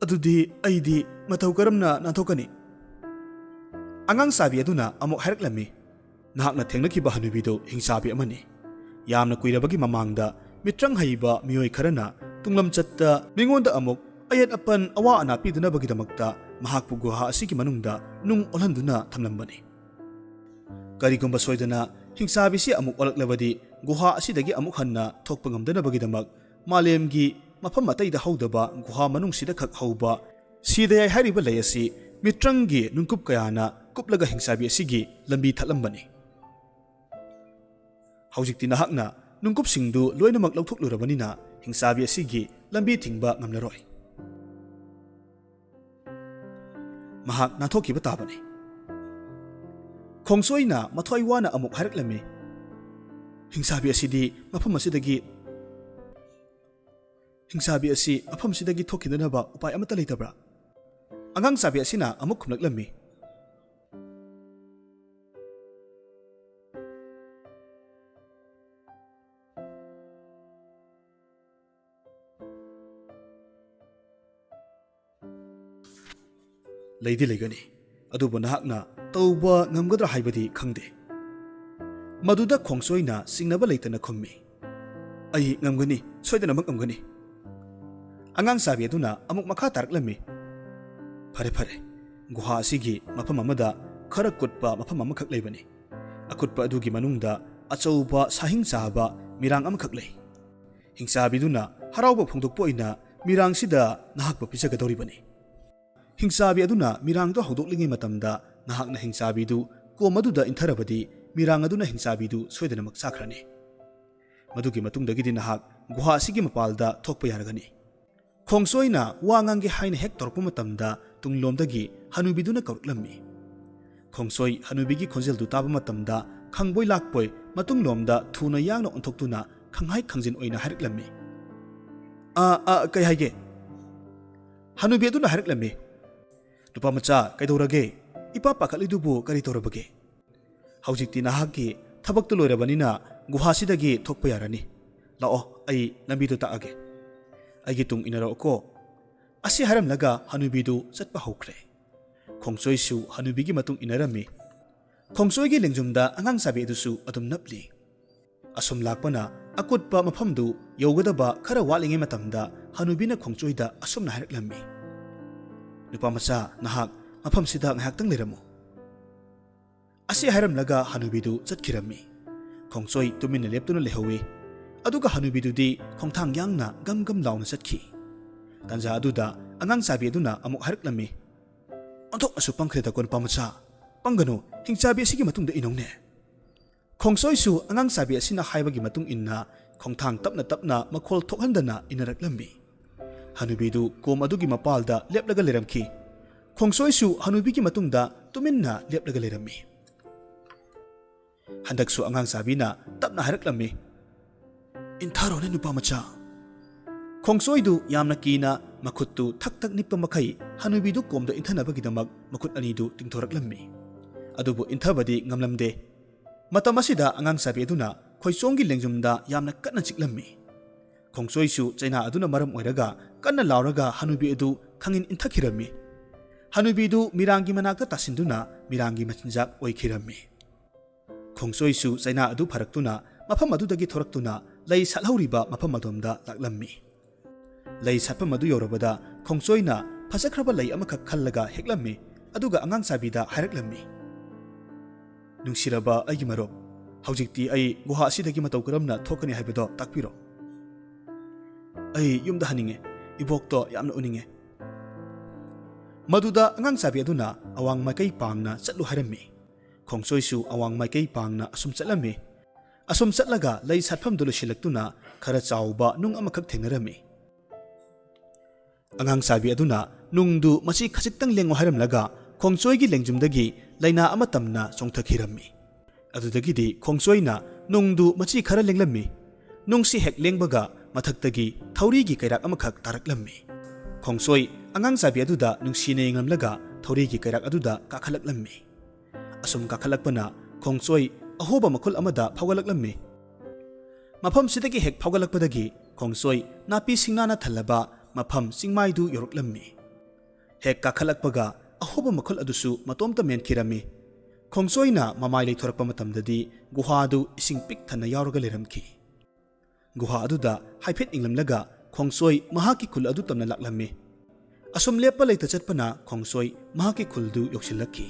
"ꯑꯗꯨꯗꯤ ꯑꯩꯗꯤ ꯃꯇꯧ ꯀꯔꯝꯅ ꯅꯥꯟꯊꯣꯛꯀꯅꯤ?" ꯑꯉꯥꯡ ꯁꯥꯕꯤ ꯑꯗꯨꯅ ꯑꯃꯨꯛ ꯍꯥꯏꯔꯛꯂꯝꯃꯤ, "ꯅꯍꯥꯛꯅ ꯊꯦꯡꯅꯈꯤꯕ ꯍꯅꯨꯕꯤꯗꯨ ꯍꯤꯡꯆꯥꯕꯤ ꯑꯃꯅꯤ꯫ ꯌꯥꯝꯅ ꯀꯨꯏꯔꯕꯒꯤ ꯃꯃꯥꯡꯗ ꯃꯤꯇ꯭ꯔꯪ ꯍꯩꯕ ꯃꯤꯑꯣꯏ ꯈꯔꯅ ꯇꯨꯡꯂꯝꯆꯠꯇ ꯃꯤꯉꯣꯟꯗ ꯑꯃꯨꯛ ꯑꯌꯦꯠ ꯑꯄꯟ ꯑꯋꯥ ꯑꯅꯥ ꯄꯤꯗꯅꯕꯒꯤꯗꯃꯛꯇ ꯃꯍꯥꯛꯄꯨ ꯒꯨꯍꯥ ꯑꯁꯤꯒꯤ ꯃꯅꯨꯡꯗ ꯅꯨꯡ ꯑꯣꯜꯍꯟꯗꯨꯅ ꯊꯝꯂꯝꯕꯅꯤ꯫ ꯀꯔꯤꯒꯨꯝꯕ ꯁꯣꯏꯗꯅ ꯍꯤꯡꯆꯥꯕꯤꯁꯤ ꯑꯃꯨꯛ ꯑꯣꯜꯂꯛꯂꯕꯗꯤ, ꯒꯨꯍꯥ ꯑꯁꯤꯗꯒꯤ ꯑꯃꯨꯛ ꯍꯟꯅ ꯊꯣꯛꯄ ꯉꯝꯗꯅꯕꯒꯤꯗꯃꯛ ꯃꯥꯂꯦꯝꯒꯤ ꯃꯐꯝ ꯑꯇꯩꯗ ꯍꯧꯗꯕ ꯒꯨꯍꯥ ꯃꯅꯨꯡꯁꯤꯗ ꯈꯛ ꯍꯧꯕ ꯁꯤꯗꯌꯥꯏ ꯍꯥꯏꯔꯤꯕ ꯂꯩ ꯑꯁꯤ ꯃꯤꯇ꯭ꯔꯪꯒꯤ ꯅꯨꯡꯀꯨꯞ ꯀꯌꯥꯅ ꯀꯨꯞꯂꯒ ꯍꯤꯡꯆꯥꯕꯤ ꯑꯁꯤꯒꯤ ꯂꯝꯕꯤ ꯊꯠꯂꯝꯕꯅꯤ꯫ ꯍꯧꯖꯤꯛꯇꯤ ꯅꯍꯥꯛꯅ ꯅꯨꯡꯀꯨꯞꯁꯤꯡꯗꯨ ꯂꯣꯏꯅꯃꯛ ꯂꯧꯊꯣꯛꯂꯨꯔꯕꯅꯤꯅ ꯍꯤꯡꯆꯥꯕꯤ ꯑꯁꯤꯒꯤ ꯂꯝꯕꯤ ꯊꯤꯡꯕ ꯉꯝꯂꯔꯣꯏ꯫ ꯃꯍꯥꯛ ꯅꯥꯟꯊꯣꯛꯈꯤꯕ ꯇꯥꯕꯅꯤ꯫" ꯈꯣꯡꯆꯣꯏꯅ ꯃꯊ꯭ꯋꯥꯏ ꯋꯥꯅ ꯑꯃꯨꯛ ꯍꯥꯏꯔꯛꯂꯝꯃꯤ, "ꯍꯤꯡꯆꯥꯕꯤ ꯑꯁꯤꯗꯤ ꯃꯐꯝ ꯑꯁꯤꯗꯒꯤ, ꯍꯤꯡꯆꯥꯕꯤ ꯑꯁꯤ ꯃꯐꯝꯁꯤꯗꯒꯤ ꯊꯣꯛꯈꯤꯅꯅꯕ ꯎꯄꯥꯏ ꯑꯃꯠꯇ ꯂꯩꯇꯕ꯭ꯔꯥ?" ꯑꯉꯥꯡ ꯁꯥꯕꯤ ꯑꯁꯤꯅ ꯑꯃꯨꯛ ꯈꯨꯝꯂꯛꯂꯝꯃꯤ, "ꯂꯩꯗꯤ ꯂꯩꯒꯅꯤ, ꯑꯗꯨꯕꯨ ꯅꯍꯥꯛꯅ ꯇꯧꯕ ꯉꯝꯒꯗ꯭ꯔꯥ ꯍꯥꯏꯕꯗꯤ ꯈꯪꯗꯦ꯫" ꯃꯗꯨꯗ ꯈꯣꯡꯆꯣꯏꯅ ꯆꯤꯡꯅꯕ ꯂꯩꯇꯅ ꯈꯨꯝꯃꯤ, "ꯑꯩ ꯉꯝꯒꯅꯤ, ꯁꯣꯏꯗꯅꯃꯛ ꯉꯝꯒꯅꯤ꯫" ꯑꯉꯥꯡ ꯁꯥꯕꯤ ꯑꯗꯨꯅ ꯑꯃꯨꯛ ꯃꯈꯥ ꯇꯥꯔꯛꯂꯝꯃꯤ, "ꯐꯔꯦ, ꯐꯔꯦ, ꯒꯨꯍꯥ ꯑꯁꯤꯒꯤ ꯃꯐꯝ ꯑꯃꯗ ꯈꯔ ꯀꯨꯠꯄ ꯃꯐꯝ ꯑꯃꯈꯛ ꯂꯩꯕꯅꯤ꯫ ꯑꯀꯨꯠꯄ ꯑꯗꯨꯒꯤ ꯃꯅꯨꯡꯗ ꯑꯆꯧꯕ ꯁꯥꯍꯤꯡ ꯆꯥꯕ ꯃꯤꯔꯥꯡ ꯑꯃꯈꯛ ꯂꯩ꯫ ꯍꯤꯡꯆꯥꯕꯤꯗꯨꯅ ꯍꯔꯥꯎꯕ ꯐꯣꯡꯗꯣꯛꯄ ꯑꯣꯏꯅ ꯃꯤꯔꯥꯡꯁꯤꯗ ꯅꯍꯥꯛꯄꯨ ꯄꯤꯖꯒꯗꯧꯔꯤꯕꯅꯤ꯫" ꯍꯤꯡꯆꯥꯕꯤ ꯑꯗꯨꯅ ꯃꯤꯔꯥꯡꯗꯨ ꯍꯧꯗꯣꯛꯂꯤꯉꯩ ꯃꯇꯝꯗ ꯅꯍꯥꯛꯅ ꯍꯤꯡꯆꯥꯕꯤꯗꯨ ꯀꯣꯝ ꯑꯗꯨꯗ ꯏꯟꯊꯔꯕꯗꯤ, ꯃꯤꯔꯥꯡ ꯑꯗꯨꯅ ꯍꯤꯡꯆꯥꯕꯤꯗꯨ ꯁꯣꯏꯗꯅꯃꯛ ꯆꯥꯈ꯭ꯔꯅꯤ꯫ ꯃꯗꯨꯒꯤ ꯃꯇꯨꯡꯗꯒꯤꯗꯤ ꯅꯍꯥꯛ ꯒꯨꯍꯥ ꯑꯁꯤꯒꯤ ꯃꯄꯥꯜꯗ ꯊꯣꯛꯄ ꯌꯥꯔꯒꯅꯤ꯫ ꯈꯣꯡꯁꯣꯏꯅ ꯋꯥ ꯉꯥꯡꯒꯦ ꯍꯥꯏꯅ ꯍꯦꯛ ꯇꯧꯔꯛꯄ ꯃꯇꯝꯗ, ꯇꯨꯡꯂꯣꯝꯗꯒꯤ ꯍꯅꯨꯕꯤꯗꯨꯅ ꯀꯧꯔꯛꯂꯝꯃꯤ꯫ ꯈꯣꯡꯁꯣꯏ ꯍꯅꯨꯕꯤꯒꯤ ꯈꯣꯟꯖꯦꯜꯗꯨ ꯇꯥꯕ ꯃꯇꯝꯗ, ꯈꯪꯕꯣꯏ ꯂꯥꯛꯄꯣꯏ ꯃꯇꯨꯡꯂꯣꯝꯗ ꯊꯨꯅ ꯌꯥꯡꯅ ꯑꯣꯟꯊꯣꯛꯇꯨꯅ ꯈꯪꯍꯥꯏ ꯈꯪꯖꯤꯟ ꯑꯣꯏꯅ ꯍꯥꯏꯔꯛꯂꯝꯃꯤ꯫ "ꯑ, ꯑ, ꯀꯩ ꯍꯥꯏꯒꯦ?" ꯍꯅꯨꯕꯤ ꯑꯗꯨꯅ ꯍꯥꯏꯔꯛꯂꯝꯃꯤ꯫ "ꯅꯨꯄꯥ ꯃꯆꯥ, ꯀꯩꯗꯧꯔꯒꯦ? ꯏꯄꯥ ꯄꯥꯈꯠꯂꯤꯗꯨꯕꯨ ꯀꯔꯤ ꯇꯧꯔꯕꯒꯦ? ꯍꯧꯖꯤꯛꯇꯤ ꯅꯍꯥꯛꯀꯤ ꯊꯕꯛꯇꯨ ꯂꯣꯏꯔꯕꯅꯤꯅ ꯒꯨꯍꯥꯁꯤꯗꯒꯤ ꯊꯣꯛꯄ ꯌꯥꯔꯅꯤ꯫ ꯂꯥꯛꯑꯣ, ꯑꯩ ꯂꯝꯕꯤꯗꯨ ꯇꯥꯛꯑꯒꯦ꯫ ꯑꯩꯒꯤ ꯇꯨꯡ ꯏꯟꯅꯔꯛꯑꯣꯀꯣ꯫" ꯑꯁꯤ ꯍꯥꯏꯔꯝꯂꯒ ꯍꯅꯨꯕꯤꯗꯨ ꯆꯠꯄ ꯍꯧꯈ꯭ꯔꯦ꯫ ꯈꯣꯡꯆꯣꯏꯁꯨ ꯍꯅꯨꯕꯤꯒꯤ ꯃꯇꯨꯡ ꯏꯟꯅꯔꯝꯃꯤ꯫ ꯈꯣꯡꯆꯣꯏꯒꯤ ꯂꯦꯡꯖꯨꯝꯗ ꯑꯉꯥꯡ ꯆꯥꯕꯤ ꯑꯗꯨꯁꯨ ꯑꯗꯨꯝ ꯅꯞꯂꯤ꯫ ꯑꯁꯨꯝ ꯂꯥꯛꯄꯅ ꯑꯀꯨꯠꯄ ꯃꯐꯝꯗꯨ ꯌꯧꯒꯗꯕ ꯈꯔ ꯋꯥꯠꯂꯤꯉꯩ ꯃꯇꯝꯗ ꯍꯅꯨꯕꯤꯅ ꯈꯣꯡꯆꯣꯏꯗ ꯑꯁꯨꯝꯅ ꯍꯥꯏꯔꯛꯂꯝꯃꯤ, "ꯅꯨꯄꯥ ꯃꯆꯥ, ꯅꯍꯥꯛ ꯃꯐꯝꯁꯤꯗ ꯉꯥꯏꯍꯥꯛꯇꯪ ꯂꯩꯔꯝꯃꯨ꯫" ꯑꯁꯤ ꯍꯥꯏꯔꯝꯂꯒ ꯍꯅꯨꯕꯤꯗꯨ ꯆꯠꯈꯤꯔꯝꯃꯤ꯫ ꯈꯣꯡꯆꯣꯏ ꯇꯨꯃꯤꯟꯅ ꯂꯦꯞꯇꯨꯅ ꯂꯩꯍꯧꯏ꯫ ꯑꯗꯨꯒ ꯍꯅꯨꯕꯤꯗꯨꯗꯤ ꯈꯣꯡꯊꯥꯡ ꯌꯥꯡꯅ ꯒꯝ ꯒꯝ ꯂꯥꯎꯅ ꯆꯠꯈꯤ꯫ ꯇꯥꯟꯖꯥ ꯑꯗꯨꯗ ꯑꯉꯥꯡ ꯆꯥꯕꯤ ꯑꯗꯨꯅ ꯑꯃꯨꯛ ꯍꯥꯏꯔꯛꯂꯝꯃꯤ, "ꯑꯣꯟꯊꯣꯛꯅꯁꯨ ꯄꯪꯈ꯭ꯔꯦꯗꯀꯣ, ꯅꯨꯄꯥ ꯃꯆꯥ꯫ ꯄꯪꯒꯅꯨ, ꯍꯤꯡꯆꯥꯕꯤ ꯑꯁꯤꯒꯤ ꯃꯇꯨꯡꯗ ꯏꯅꯧꯅꯦ꯫" ꯈꯣꯡꯆꯣꯏꯁꯨ ꯑꯉꯥꯡ ꯆꯥꯕꯤ ꯑꯁꯤꯅ ꯍꯥꯏꯕꯒꯤ ꯃꯇꯨꯡ ꯏꯟꯅ ꯈꯣꯡꯊꯥꯡ ꯇꯞꯅ ꯇꯞꯅ ꯃꯈꯣꯜ ꯊꯣꯛꯍꯟꯗꯅ ꯏꯟꯅꯔꯛꯂꯝꯃꯤ꯫ ꯍꯅꯨꯕꯤꯗꯨ ꯀꯣꯝ ꯑꯗꯨꯒꯤ ꯃꯄꯥꯜꯗ ꯂꯦꯞꯂꯒ ꯂꯩꯔꯝꯈꯤ꯫ ꯈꯣꯡꯆꯣꯏꯁꯨ ꯍꯅꯨꯕꯤꯒꯤ ꯃꯇꯨꯡꯗ ꯇꯨꯃꯤꯟꯅ ꯂꯦꯞꯂꯒ ꯂꯩꯔꯝꯃꯤ꯫ ꯍꯟꯗꯛꯁꯨ ꯑꯉꯥꯡ ꯆꯥꯕꯤꯅ ꯇꯞꯅ ꯍꯥꯏꯔꯛꯂꯝꯃꯤ, "ꯏꯟꯊꯔꯣꯅꯦ, ꯅꯨꯄꯥ ꯃꯆꯥ꯫" ꯈꯣꯡꯆꯣꯏꯗꯨ ꯌꯥꯝꯅ ꯀꯤꯅ ꯃꯈꯨꯠꯇꯨ ꯊꯛ ꯊꯛ ꯅꯤꯛꯄ ꯃꯈꯩ ꯍꯅꯨꯕꯤꯗꯨ ꯀꯣꯝꯗ ꯏꯟꯊꯅꯕꯒꯤꯗꯃꯛ ꯃꯈꯨꯠ ꯑꯅꯤꯗꯨ ꯇꯤꯡꯊꯣꯔꯛꯂꯝꯃꯤ꯫ ꯑꯗꯨꯕꯨ ꯏꯟꯊꯕꯗꯤ ꯉꯝꯂꯝꯗꯦ꯫ ꯃꯇꯝ ꯑꯁꯤꯗ ꯑꯉꯥꯡ ꯆꯥꯕꯤ ꯑꯗꯨꯅ ꯈꯣꯏꯆꯣꯝꯒꯤ ꯂꯦꯡꯖꯨꯝꯗ ꯌꯥꯝꯅ ꯀꯟꯅ ꯆꯤꯛꯂꯝꯃꯤ꯫ ꯈꯣꯡꯆꯣꯏꯁꯨ ꯆꯩꯅꯥ ꯑꯗꯨꯅ ꯃꯔꯝ ꯑꯣꯏꯔꯒ ꯀꯟꯅ ꯂꯥꯎꯔꯒ ꯍꯅꯨꯕꯤ ꯑꯗꯨ ꯈꯪꯏꯟ ꯏꯟꯊꯈꯤꯔꯝꯃꯤ꯫ ꯍꯅꯨꯕꯤꯗꯨ ꯃꯤꯔꯥꯡꯒꯤ ꯃꯅꯥꯛꯇ ꯇꯥꯁꯤꯟꯗꯨꯅ ꯃꯤꯔꯥꯡꯒꯤ ꯃꯆꯤꯟꯖꯥꯛ ꯑꯣꯏꯈꯤꯔꯝꯃꯤ꯫ ꯈꯣꯡꯆꯣꯏꯁꯨ ꯆꯩꯅꯥ ꯑꯗꯨ ꯐꯔꯛꯇꯨꯅ ꯃꯐꯝ ꯑꯗꯨꯗꯒꯤ ꯊꯣꯔꯛꯇꯨꯅ ꯂꯩ ꯁꯥꯠꯍꯧꯔꯤꯕ ꯃꯐꯝ ꯑꯗꯣꯝꯗ ꯂꯥꯛꯂꯝꯃꯤ꯫ ꯂꯩ ꯁꯥꯠꯐꯝ ꯑꯗꯨ ꯌꯧꯔꯕꯗ ꯈꯣꯡꯆꯣꯏꯅ ꯐꯖꯈ꯭ꯔꯕ ꯂꯩ ꯑꯃꯈꯛ ꯈꯜꯂꯒ ꯍꯦꯛꯂꯝꯃꯤ, ꯑꯗꯨꯒ ꯑꯉꯥꯡ ꯆꯥꯕꯤꯗ ꯍꯥꯏꯔꯛꯂꯝꯃꯤ, "ꯅꯨꯡꯁꯤꯔꯕ ꯑꯩꯒꯤ ꯃꯔꯨꯞ, ꯍꯧꯖꯤꯛꯇꯤ ꯑꯩ ꯒꯨꯍꯥ ꯑꯁꯤꯗꯒꯤ ꯃꯇꯧ ꯀꯔꯝꯅ ꯊꯣꯛꯀꯅꯤ ꯍꯥꯏꯕꯗꯣ ꯇꯥꯛꯄꯤꯔꯣ꯫ ꯑꯩ ꯌꯨꯝꯗ ꯍꯟꯅꯤꯡꯉꯦ꯫ ꯏꯕꯣꯛꯇꯣ ꯌꯥꯝꯅ ꯎꯅꯤꯡꯉꯦ꯫" ꯃꯗꯨꯗ ꯑꯉꯥꯡ ꯆꯥꯕꯤ ꯑꯗꯨꯅ ꯑꯋꯥꯡ ꯃꯥꯏꯀꯩ ꯄꯥꯡꯅ ꯆꯠꯂꯨ ꯍꯥꯏꯔꯝꯃꯤ꯫ ꯈꯣꯡꯆꯣꯏꯁꯨ ꯑꯋꯥꯡ ꯃꯥꯏꯀꯩ ꯄꯥꯡꯅ ꯑꯁꯨꯝ ꯆꯠꯂꯝꯃꯤ꯫ ꯑꯁꯨꯝ ꯆꯠꯂꯒ ꯂꯩ ꯁꯥꯠꯐꯝꯗꯨ ꯂꯣꯏꯁꯤꯜꯂꯛꯇꯨꯅ ꯈꯔ ꯆꯥꯎꯕ ꯅꯨꯡ ꯑꯃꯈꯛ ꯊꯦꯡꯅꯔꯝꯃꯤ꯫ ꯑꯉꯥꯡ ꯆꯥꯕꯤ ꯑꯗꯨꯅ ꯅꯨꯡꯗꯨ ꯃꯆꯤ ꯈꯖꯤꯛꯇꯪ ꯂꯦꯡꯉꯨ ꯍꯥꯏꯔꯝꯂꯒ ꯈꯣꯡꯆꯣꯏꯒꯤ ꯂꯦꯡꯖꯨꯝꯗꯒꯤ ꯂꯩꯅꯥ ꯑꯃ ꯇꯝꯅ ꯆꯣꯡꯊꯈꯤꯔꯝꯃꯤ꯫ ꯑꯗꯨꯗꯒꯤꯗꯤ ꯈꯣꯡꯆꯣꯏꯅ ꯅꯨꯡꯗꯨ ꯃꯆꯤ ꯈꯔ ꯂꯦꯡꯂꯝꯃꯤ꯫ ꯅꯨꯡꯁꯤ ꯍꯦꯛ ꯂꯦꯡꯕꯒ ꯃꯊꯛꯇꯒꯤ ꯊꯧꯔꯤꯒꯤ ꯀꯩꯔꯥꯛ ꯑꯃꯈꯛ ꯇꯥꯔꯛꯂꯝꯃꯤ꯫ ꯈꯣꯡꯆꯣꯏ ꯑꯉꯥꯡ ꯆꯥꯕꯤ ꯑꯗꯨꯗ ꯅꯨꯡꯁꯤꯅ ꯌꯦꯡꯂꯝꯂꯒ ꯊꯧꯔꯤꯒꯤ ꯀꯩꯔꯥꯛ ꯑꯗꯨꯗ ꯀꯥꯈꯠꯂꯛꯂꯝꯃꯤ꯫ ꯑꯁꯨꯝ ꯀꯥꯈꯠꯂꯛꯄꯅ ꯈꯣꯡꯆꯣꯏ ꯑꯍꯣꯕ ꯃꯈꯨꯜ ꯑꯃꯗ ꯐꯥꯎꯒꯠꯂꯛꯂꯝꯃꯤ꯫ ꯃꯐꯝꯁꯤꯗꯒꯤ ꯍꯦꯛ ꯐꯥꯎꯒꯠꯂꯛꯄꯗꯒꯤ ꯈꯣꯡꯆꯣꯏ ꯅꯥꯄꯤ ꯁꯤꯡꯅꯥꯅ ꯊꯜꯂꯕ ꯃꯐꯝ ꯆꯤꯡꯃꯥꯏꯗꯨ ꯌꯧꯔꯛꯂꯝꯃꯤ꯫ ꯍꯦꯛ ꯀꯥꯈꯠꯂꯛꯄꯒ ꯑꯍꯣꯕ ꯃꯈꯨꯜ ꯑꯗꯨꯁꯨ ꯃꯇꯣꯝꯇ ꯃꯦꯟꯈꯤꯔꯝꯃꯤ꯫ ꯈꯣꯡꯆꯣꯏꯅ ꯃꯃꯥꯏ ꯂꯩꯊꯣꯔꯛꯄ ꯃꯇꯝꯗꯗꯤ ꯒꯨꯍꯥꯗꯨ ꯏꯁꯤꯡ ꯄꯤꯛ ꯊꯟꯅ ꯌꯥꯎꯔꯒ ꯂꯩꯔꯝꯈꯤ꯫ ꯒꯨꯍꯥ ꯑꯗꯨꯗ ꯍꯥꯏꯐꯦꯠ ꯌꯦꯡꯂꯝꯂꯒ ꯈꯣꯡꯆꯣꯏ ꯃꯍꯥꯛꯀꯤ ꯈꯨꯜ ꯑꯗꯨ ꯇꯝꯅ ꯂꯥꯛꯂꯝꯃꯤ꯫ ꯑꯁꯨꯝ ꯂꯦꯞꯄ ꯂꯩꯇ ꯆꯠꯄꯅ ꯈꯣꯡꯆꯣꯏ ꯃꯍꯥꯛꯀꯤ ꯈꯨꯜꯗꯨ ꯌꯧꯁꯤꯜꯂꯛꯈꯤ꯫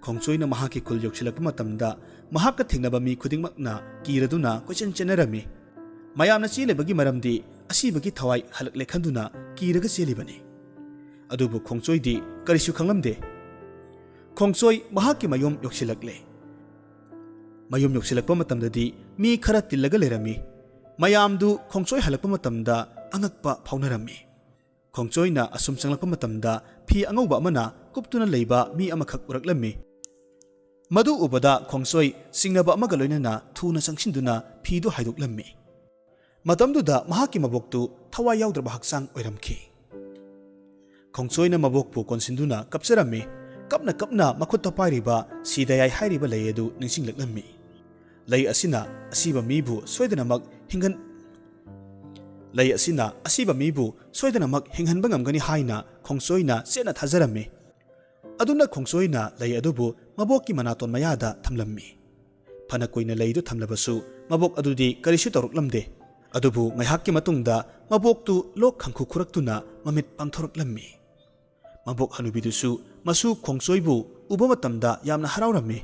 ꯈꯣꯡꯆꯣꯏꯅ ꯃꯍꯥꯛꯀꯤ ꯈꯨꯜ ꯌꯧꯁꯤꯜꯂꯛꯄ ꯃꯇꯝꯗ ꯃꯍꯥꯛꯀ ꯊꯦꯡꯅꯕ ꯃꯤ ꯈꯨꯗꯤꯡꯃꯛꯅ ꯀꯤꯔꯗꯨꯅ ꯀꯣꯏꯆꯦꯟ ꯆꯦꯟꯅꯔꯝꯃꯤ꯫ ꯃꯌꯥꯝꯅ ꯆꯦꯜꯂꯤꯕꯒꯤ ꯃꯔꯝꯗꯤ ꯑꯁꯤꯕꯒꯤ ꯊꯋꯥꯏ ꯍꯜꯂꯛꯂꯦ ꯈꯟꯗꯨꯅ ꯀꯤꯔꯒ ꯆꯦꯜꯂꯤꯕꯅꯤ꯫ ꯑꯗꯨꯕꯨ ꯈꯣꯡꯆꯣꯏꯗꯤ ꯀꯔꯤꯁꯨ ꯈꯪꯂꯝꯗꯦ꯫ ꯈꯣꯡꯆꯣꯏ ꯃꯍꯥꯛꯀꯤ ꯃꯌꯨꯝ ꯌꯧꯁꯤꯜꯂꯛꯂꯦ꯫ ꯃꯌꯨꯝ ꯌꯧꯁꯤꯜꯂꯛꯄ ꯃꯇꯝꯗꯗꯤ ꯃꯤ ꯈꯔ ꯇꯤꯜꯂꯒ ꯂꯩꯔꯝꯃꯤ꯫ ꯃꯌꯥꯝꯗꯨ ꯈꯣꯡꯆꯣꯏ ꯍꯜꯂꯛꯄ ꯃꯇꯝꯗ ꯑꯉꯛꯄ ꯐꯥꯎꯅꯔꯝꯃꯤ꯫ ꯈꯣꯡꯆꯣꯏꯅ ꯑꯁꯨꯝ ꯆꯪꯂꯛꯄ ꯃꯇꯝꯗ ꯐꯤ ꯑꯉꯧꯕ ꯑꯃꯅ ꯀꯨꯞꯇꯨꯅ ꯂꯩꯕ ꯃꯤ ꯑꯃꯈꯛ ꯎꯔꯛꯂꯝꯃꯤ꯫ ꯃꯗꯨ ꯎꯕꯗ ꯈꯣꯡꯆꯣꯏ ꯆꯤꯡꯅꯕ ꯑꯃꯒ ꯂꯣꯏꯅꯅ ꯊꯨꯅ ꯆꯪꯁꯤꯟꯗꯨꯅ ꯐꯤꯗꯨ ꯍꯥꯏꯗꯣꯛꯂꯝꯃꯤ꯫ ꯃꯇꯝꯗꯨꯗ ꯃꯍꯥꯛꯀꯤ ꯃꯕꯣꯛꯇꯨ ꯊꯋꯥꯏ ꯌꯥꯎꯗ꯭ꯔꯕ ꯍꯛꯆꯥꯡ ꯑꯣꯏꯔꯝꯈꯤ꯫ ꯈꯣꯡꯆꯣꯏꯅ ꯃꯕꯣꯛꯄꯨ ꯀꯣꯟꯁꯤꯟꯗꯨꯅ ꯀꯞꯆꯔꯝꯃꯤ꯫ ꯀꯞꯅ ꯀꯞꯅ ꯃꯈꯨꯠꯇ ꯄꯥꯏꯔꯤꯕ ꯁꯤꯗꯌꯥꯏ ꯍꯥꯏꯔꯤꯕ ꯂꯩ ꯑꯗꯨ ꯅꯤꯡꯁꯤꯡꯂꯛꯂꯝꯃꯤ꯫ ꯂꯩ ꯑꯁꯤꯅ ꯑꯁꯤꯕ ꯃꯤꯕꯨ ꯁꯣꯏꯗꯅꯃꯛ ꯍꯤꯡꯍꯟ-, ꯂꯩ ꯑꯁꯤꯅ ꯑꯁꯤꯕ ꯃꯤꯕꯨ ꯁꯣꯏꯗꯅꯃꯛ ꯍꯤꯡꯍꯟꯕ ꯉꯝꯒꯅꯤ ꯍꯥꯏꯅ ꯈꯣꯡꯆꯣꯏꯅ ꯆꯦꯠꯅ ꯊꯥꯖꯔꯝꯃꯤ꯫ ꯑꯗꯨꯅ ꯈꯣꯡꯆꯣꯏꯅ ꯂꯩ ꯑꯗꯨꯕꯨ ꯃꯕꯣꯛꯀꯤ ꯃꯅꯥꯇꯣꯟ ꯃꯌꯥꯗ ꯊꯝꯂꯝꯃꯤ꯫ ꯐꯅ ꯀꯨꯏꯅ ꯂꯩꯗꯨ ꯊꯝꯂꯕꯁꯨ ꯃꯕꯣꯛ ꯑꯗꯨꯗꯤ ꯀꯔꯤꯁꯨ ꯇꯧꯔꯛꯂꯝꯗꯦ꯫ ꯑꯗꯨꯕꯨ ꯉꯥꯏꯍꯥꯛꯀꯤ ꯃꯇꯨꯡꯗ ꯃꯕꯣꯛꯇꯨ ꯂꯣꯛ ꯈꯪꯈꯨ ꯈꯨꯔꯛꯇꯨꯅ ꯃꯃꯤꯠ ꯄꯥꯡꯊꯣꯔꯛꯂꯝꯃꯤ꯫ ꯃꯕꯣꯛ ꯍꯅꯨꯕꯤꯗꯨꯁꯨ ꯃꯁꯨ ꯈꯣꯡꯆꯣꯏꯕꯨ ꯎꯕ ꯃꯇꯝꯗ ꯌꯥꯝꯅ ꯍꯔꯥꯎꯔꯝꯃꯤ꯫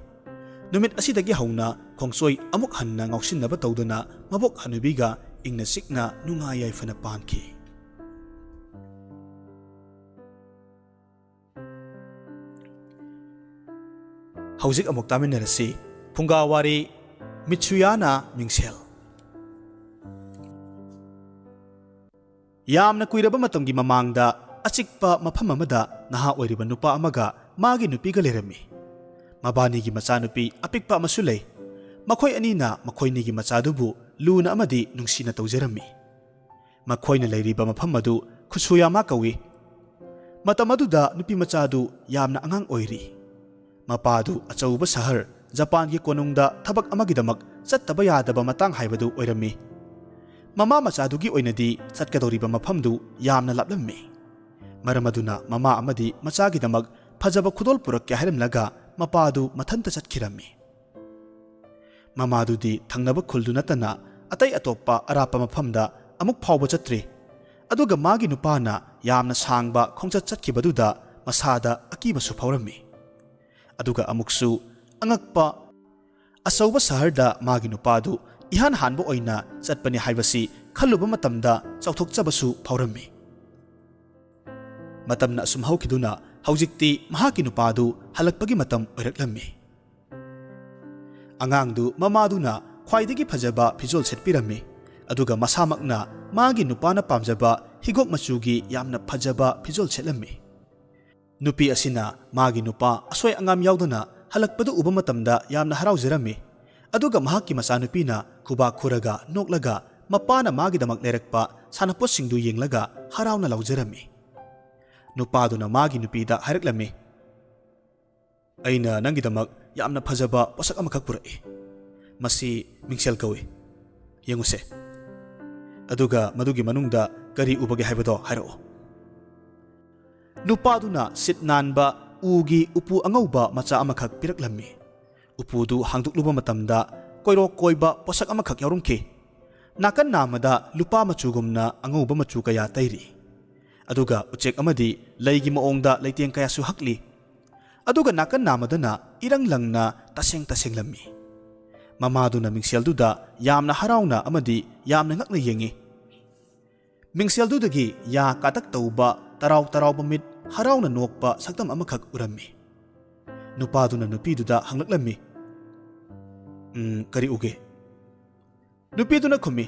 ꯅꯨꯃꯤꯠ ꯑꯁꯤꯗꯒꯤ ꯍꯧꯅ ꯈꯣꯡꯆꯣꯏ ꯑꯃꯨꯛ ꯍꯟꯅ ꯉꯥꯎꯁꯤꯟꯅꯕ ꯇꯧꯗꯅ ꯃꯕꯣꯛ ꯍꯅꯨꯕꯤꯒ ꯏꯪꯅ ꯆꯤꯛꯅ ꯅꯨꯡꯉꯥꯏ ꯌꯥꯏꯐꯅ ꯄꯥꯟꯈꯤ꯫ ꯍꯧꯖꯤꯛ ꯑꯃꯨꯛ ꯇꯥꯃꯤꯟꯅꯔꯁꯤ꯫ ꯐꯨꯡꯒꯥ ꯋꯥꯔꯤ, ꯃꯤꯠꯁꯨꯌꯥꯅ ꯃꯤꯡꯁꯦꯜ꯫ ꯌꯥꯝꯅ ꯀꯨꯏꯔꯕ ꯃꯇꯝꯒꯤ ꯃꯃꯥꯡꯗ, ꯑꯆꯤꯛꯄ ꯃꯐꯝ ꯑꯃꯗ ꯅꯍꯥ ꯑꯣꯏꯔꯤꯕ ꯅꯨꯄꯥ ꯑꯃꯒ ꯃꯥꯒꯤ ꯅꯨꯄꯤꯒ ꯂꯩꯔꯝꯃꯤ꯫ ꯃꯕꯥꯅꯤꯒꯤ ꯃꯆꯥꯅꯨꯄꯤ ꯑꯄꯤꯛꯄ ꯑꯃꯁꯨ ꯂꯩ꯫ ꯃꯈꯣꯏ ꯑꯅꯤꯅ ꯃꯈꯣꯏꯅꯤꯒꯤ ꯃꯆꯥꯗꯨꯕꯨ ꯂꯨꯅ ꯑꯃꯗꯤ ꯅꯨꯡꯁꯤꯅ ꯇꯧꯖꯔꯝꯃꯤ꯫ ꯃꯈꯣꯏꯅ ꯂꯩꯔꯤꯕ ꯃꯐꯝ ꯑꯗꯨ ꯈꯨꯁꯨꯌꯥꯃꯥ ꯀꯧꯏ꯫ ꯃꯇꯝ ꯑꯗꯨꯗ ꯅꯨꯄꯤ ꯃꯆꯥꯗꯨ ꯌꯥꯝꯅ ꯑꯉꯥꯡ ꯑꯣꯏꯔꯤ꯫ ꯃꯄꯥꯗꯨ ꯑꯆꯧꯕ ꯁꯍꯔ ꯖꯄꯥꯟꯒꯤ ꯀꯣꯅꯨꯡꯗ ꯊꯕꯛ ꯑꯃꯒꯤꯗꯃꯛ ꯆꯠꯇꯕ ꯌꯥꯗꯕ ꯃꯇꯥꯡ ꯍꯥꯏꯕꯗꯨ ꯑꯣꯏꯔꯝꯃꯤ꯫ ꯃꯃꯥ ꯃꯆꯥꯗꯨꯒꯤ ꯑꯣꯏꯅꯗꯤ ꯆꯠꯀꯗꯧꯔꯤꯕ ꯃꯐꯝꯗꯨ ꯌꯥꯝꯅ ꯂꯥꯞꯂꯝꯃꯤ꯫ ꯃꯔꯝ ꯑꯗꯨꯅ ꯃꯃꯥ ꯑꯃꯗꯤ ꯃꯆꯥꯒꯤꯗꯃꯛ ꯐꯖꯕ ꯈꯨꯗꯣꯜ ꯄꯨꯔꯛꯀꯦ ꯍꯥꯏꯔꯝꯂꯒ ꯃꯄꯥꯗꯨ ꯃꯊꯟꯇ ꯆꯠꯈꯤꯔꯝꯃꯤ꯫ ꯃꯃꯥꯗꯨꯗꯤ ꯊꯪꯅꯕ ꯈꯨꯜꯗꯨ ꯅꯠꯇꯅ ꯑꯇꯩ ꯑꯇꯣꯞꯄ ꯑꯔꯥꯞꯄ ꯃꯐꯝꯗ ꯑꯃꯨꯛ ꯐꯥꯎꯕ ꯆꯠꯇ꯭ꯔꯤ꯫ ꯑꯗꯨꯒ ꯃꯥꯒꯤ ꯅꯨꯄꯥꯅ ꯌꯥꯝꯅ ꯁꯥꯡꯕ ꯈꯣꯡꯆꯠ ꯆꯠꯈꯤꯕꯗꯨꯗ ꯃꯁꯥꯗ ꯑꯀꯤꯕꯁꯨ ꯐꯥꯎꯔꯝꯃꯤ꯫ ꯑꯗꯨꯒ ꯑꯃꯨꯛꯁꯨ ꯑꯉꯛꯄ, ꯑꯆꯧꯕ ꯁꯍꯔꯗ ꯃꯥꯒꯤ ꯅꯨꯄꯥꯗꯨ ꯏꯍꯥꯟ ꯍꯥꯟꯕ ꯑꯣꯏꯅ ꯆꯠꯄꯅꯤ ꯍꯥꯏꯕꯁꯤ ꯈꯜꯂꯨꯕ ꯃꯇꯝꯗ ꯆꯥꯎꯊꯣꯛꯆꯕꯁꯨ ꯐꯥꯎꯔꯝꯃꯤ꯫ ꯃꯇꯝꯅ ꯑꯁꯨꯝ ꯍꯧꯈꯤꯗꯨꯅ ꯍꯧꯖꯤꯛꯇꯤ ꯃꯍꯥꯛꯀꯤ ꯅꯨꯄꯥꯗꯨ ꯍꯜꯂꯛꯄꯒꯤ ꯃꯇꯝ ꯑꯣꯏꯔꯛꯂꯝꯃꯤ꯫ ꯑꯉꯥꯡꯗꯨ ꯃꯃꯥꯗꯨꯅ ꯈ꯭ꯋꯥꯏꯗꯒꯤ ꯐꯖꯕ ꯐꯤꯖꯣꯜ ꯁꯦꯠꯄꯤꯔꯝꯃꯤ, ꯑꯗꯨꯒ ꯃꯁꯥꯃꯛꯅ ꯃꯥꯒꯤ ꯅꯨꯄꯥꯅ ꯄꯥꯝꯖꯕ ꯍꯤꯒꯣꯛ ꯃꯆꯨꯒꯤ ꯌꯥꯝꯅ ꯐꯖꯕ ꯐꯤꯖꯣꯜ ꯁꯦꯠꯂꯝꯃꯤ꯫ ꯅꯨꯄꯤ ꯑꯁꯤꯅ ꯃꯥꯒꯤ ꯅꯨꯄꯥ ꯑꯁꯣꯏ ꯑꯉꯥꯝ ꯌꯥꯎꯗꯅ ꯍꯜꯂꯛꯄꯗꯨ ꯎꯕ ꯃꯇꯝꯗ ꯌꯥꯝꯅ ꯍꯔꯥꯎꯖꯔꯝꯃꯤ꯫ ꯑꯗꯨꯒ ꯃꯍꯥꯛꯀꯤ ꯃꯆꯥꯅꯨꯄꯤꯅ ꯈꯨꯕꯥꯛ ꯈꯨꯔꯒ ꯅꯣꯛꯂꯒ ꯃꯄꯥꯅ ꯃꯥꯒꯤꯗꯃꯛ ꯂꯩꯔꯛꯄ ꯁꯥꯟꯅꯄꯣꯠꯁꯤꯡꯗꯨ ꯌꯦꯡꯂꯒ ꯍꯔꯥꯎꯅ ꯂꯥꯎꯖꯔꯝꯃꯤ꯫ ꯅꯨꯄꯥꯗꯨꯅ ꯃꯥꯒꯤ ꯅꯨꯄꯤꯗ ꯍꯥꯏꯔꯛꯂꯝꯃꯤ, "ꯑꯩꯅ ꯅꯪꯒꯤꯗꯃꯛ ꯌꯥꯝꯅ ꯐꯖꯕ ꯄꯣꯠꯁꯛ ꯑꯃꯈꯛ ꯄꯨꯔꯛꯏ꯫ ꯃꯁꯤ ꯃꯤꯡꯁꯦꯜ ꯀꯧꯏ꯫ ꯌꯦꯡꯉꯨꯁꯦ꯫ ꯑꯗꯨꯒ ꯃꯗꯨꯒꯤ ꯃꯅꯨꯡꯗ ꯀꯔꯤ ꯎꯕꯒꯦ ꯍꯥꯏꯕꯗꯣ ꯍꯥꯏꯔꯛꯎ꯫" ꯅꯨꯄꯥꯗꯨꯅ ꯁꯤꯠ ꯅꯥꯟꯕ ꯎꯒꯤ ꯎꯄꯨ ꯑꯉꯧꯕ ꯃꯆꯥ ꯑꯃꯈꯛ ꯄꯤꯔꯛꯂꯝꯃꯤ꯫ ꯎꯄꯨꯗꯨ ꯍꯥꯡꯗꯣꯛꯂꯨꯕ ꯃꯇꯝꯗ ꯀꯣꯏꯔꯣꯛ ꯀꯣꯏꯕ ꯄꯣꯠꯁꯛ ꯑꯃꯈꯛ ꯌꯥꯎꯔꯝꯈꯤ꯫ ꯅꯥꯀꯟ ꯅꯥꯝꯃꯗ ꯂꯨꯄꯥ ꯃꯆꯨꯒꯨꯝꯅ ꯑꯉꯧꯕ ꯃꯆꯨ ꯀꯌꯥ ꯇꯩꯔꯤ꯫ ꯑꯗꯨꯒ ꯎꯆꯦꯛ ꯑꯃꯗꯤ ꯂꯩꯒꯤ ꯃꯑꯣꯡꯗ ꯂꯩꯇꯦꯡ ꯀꯌꯥꯁꯨ ꯍꯛꯂꯤ꯫ ꯑꯗꯨꯒ ꯅꯥꯀꯟ ꯅꯥꯝꯃꯗꯅ ꯏꯔꯪ ꯂꯪꯅ ꯇꯁꯦꯡ ꯇꯁꯦꯡꯂꯝꯃꯤ꯫ ꯃꯃꯥꯗꯨꯅ ꯃꯤꯡꯁꯦꯜꯗꯨꯗ ꯌꯥꯝꯅ ꯍꯔꯥꯎꯅ ꯑꯃꯗꯤ ꯌꯥꯝꯅ ꯉꯛꯅ ꯌꯦꯡꯉꯤ꯫ ꯃꯤꯡꯁꯦꯜꯗꯨꯗꯒꯤ ꯌꯥ ꯀꯥꯇꯛ ꯇꯧꯕ, ꯇꯔꯥꯎ ꯇꯔꯥꯎꯕ ꯃꯤꯠ, ꯍꯔꯥꯎꯅ ꯅꯣꯛꯄ ꯁꯛꯇꯝ ꯑꯃꯈꯛ ꯎꯔꯝꯃꯤ꯫ ꯅꯨꯄꯥꯗꯨꯅ ꯅꯨꯄꯤꯗꯨꯗ ꯍꯪꯂꯛꯂꯝꯃꯤ, "ꯎꯝ, ꯀꯔꯤ ꯎꯒꯦ?" ꯅꯨꯄꯤꯗꯨꯅ ꯈꯨꯝꯃꯤ,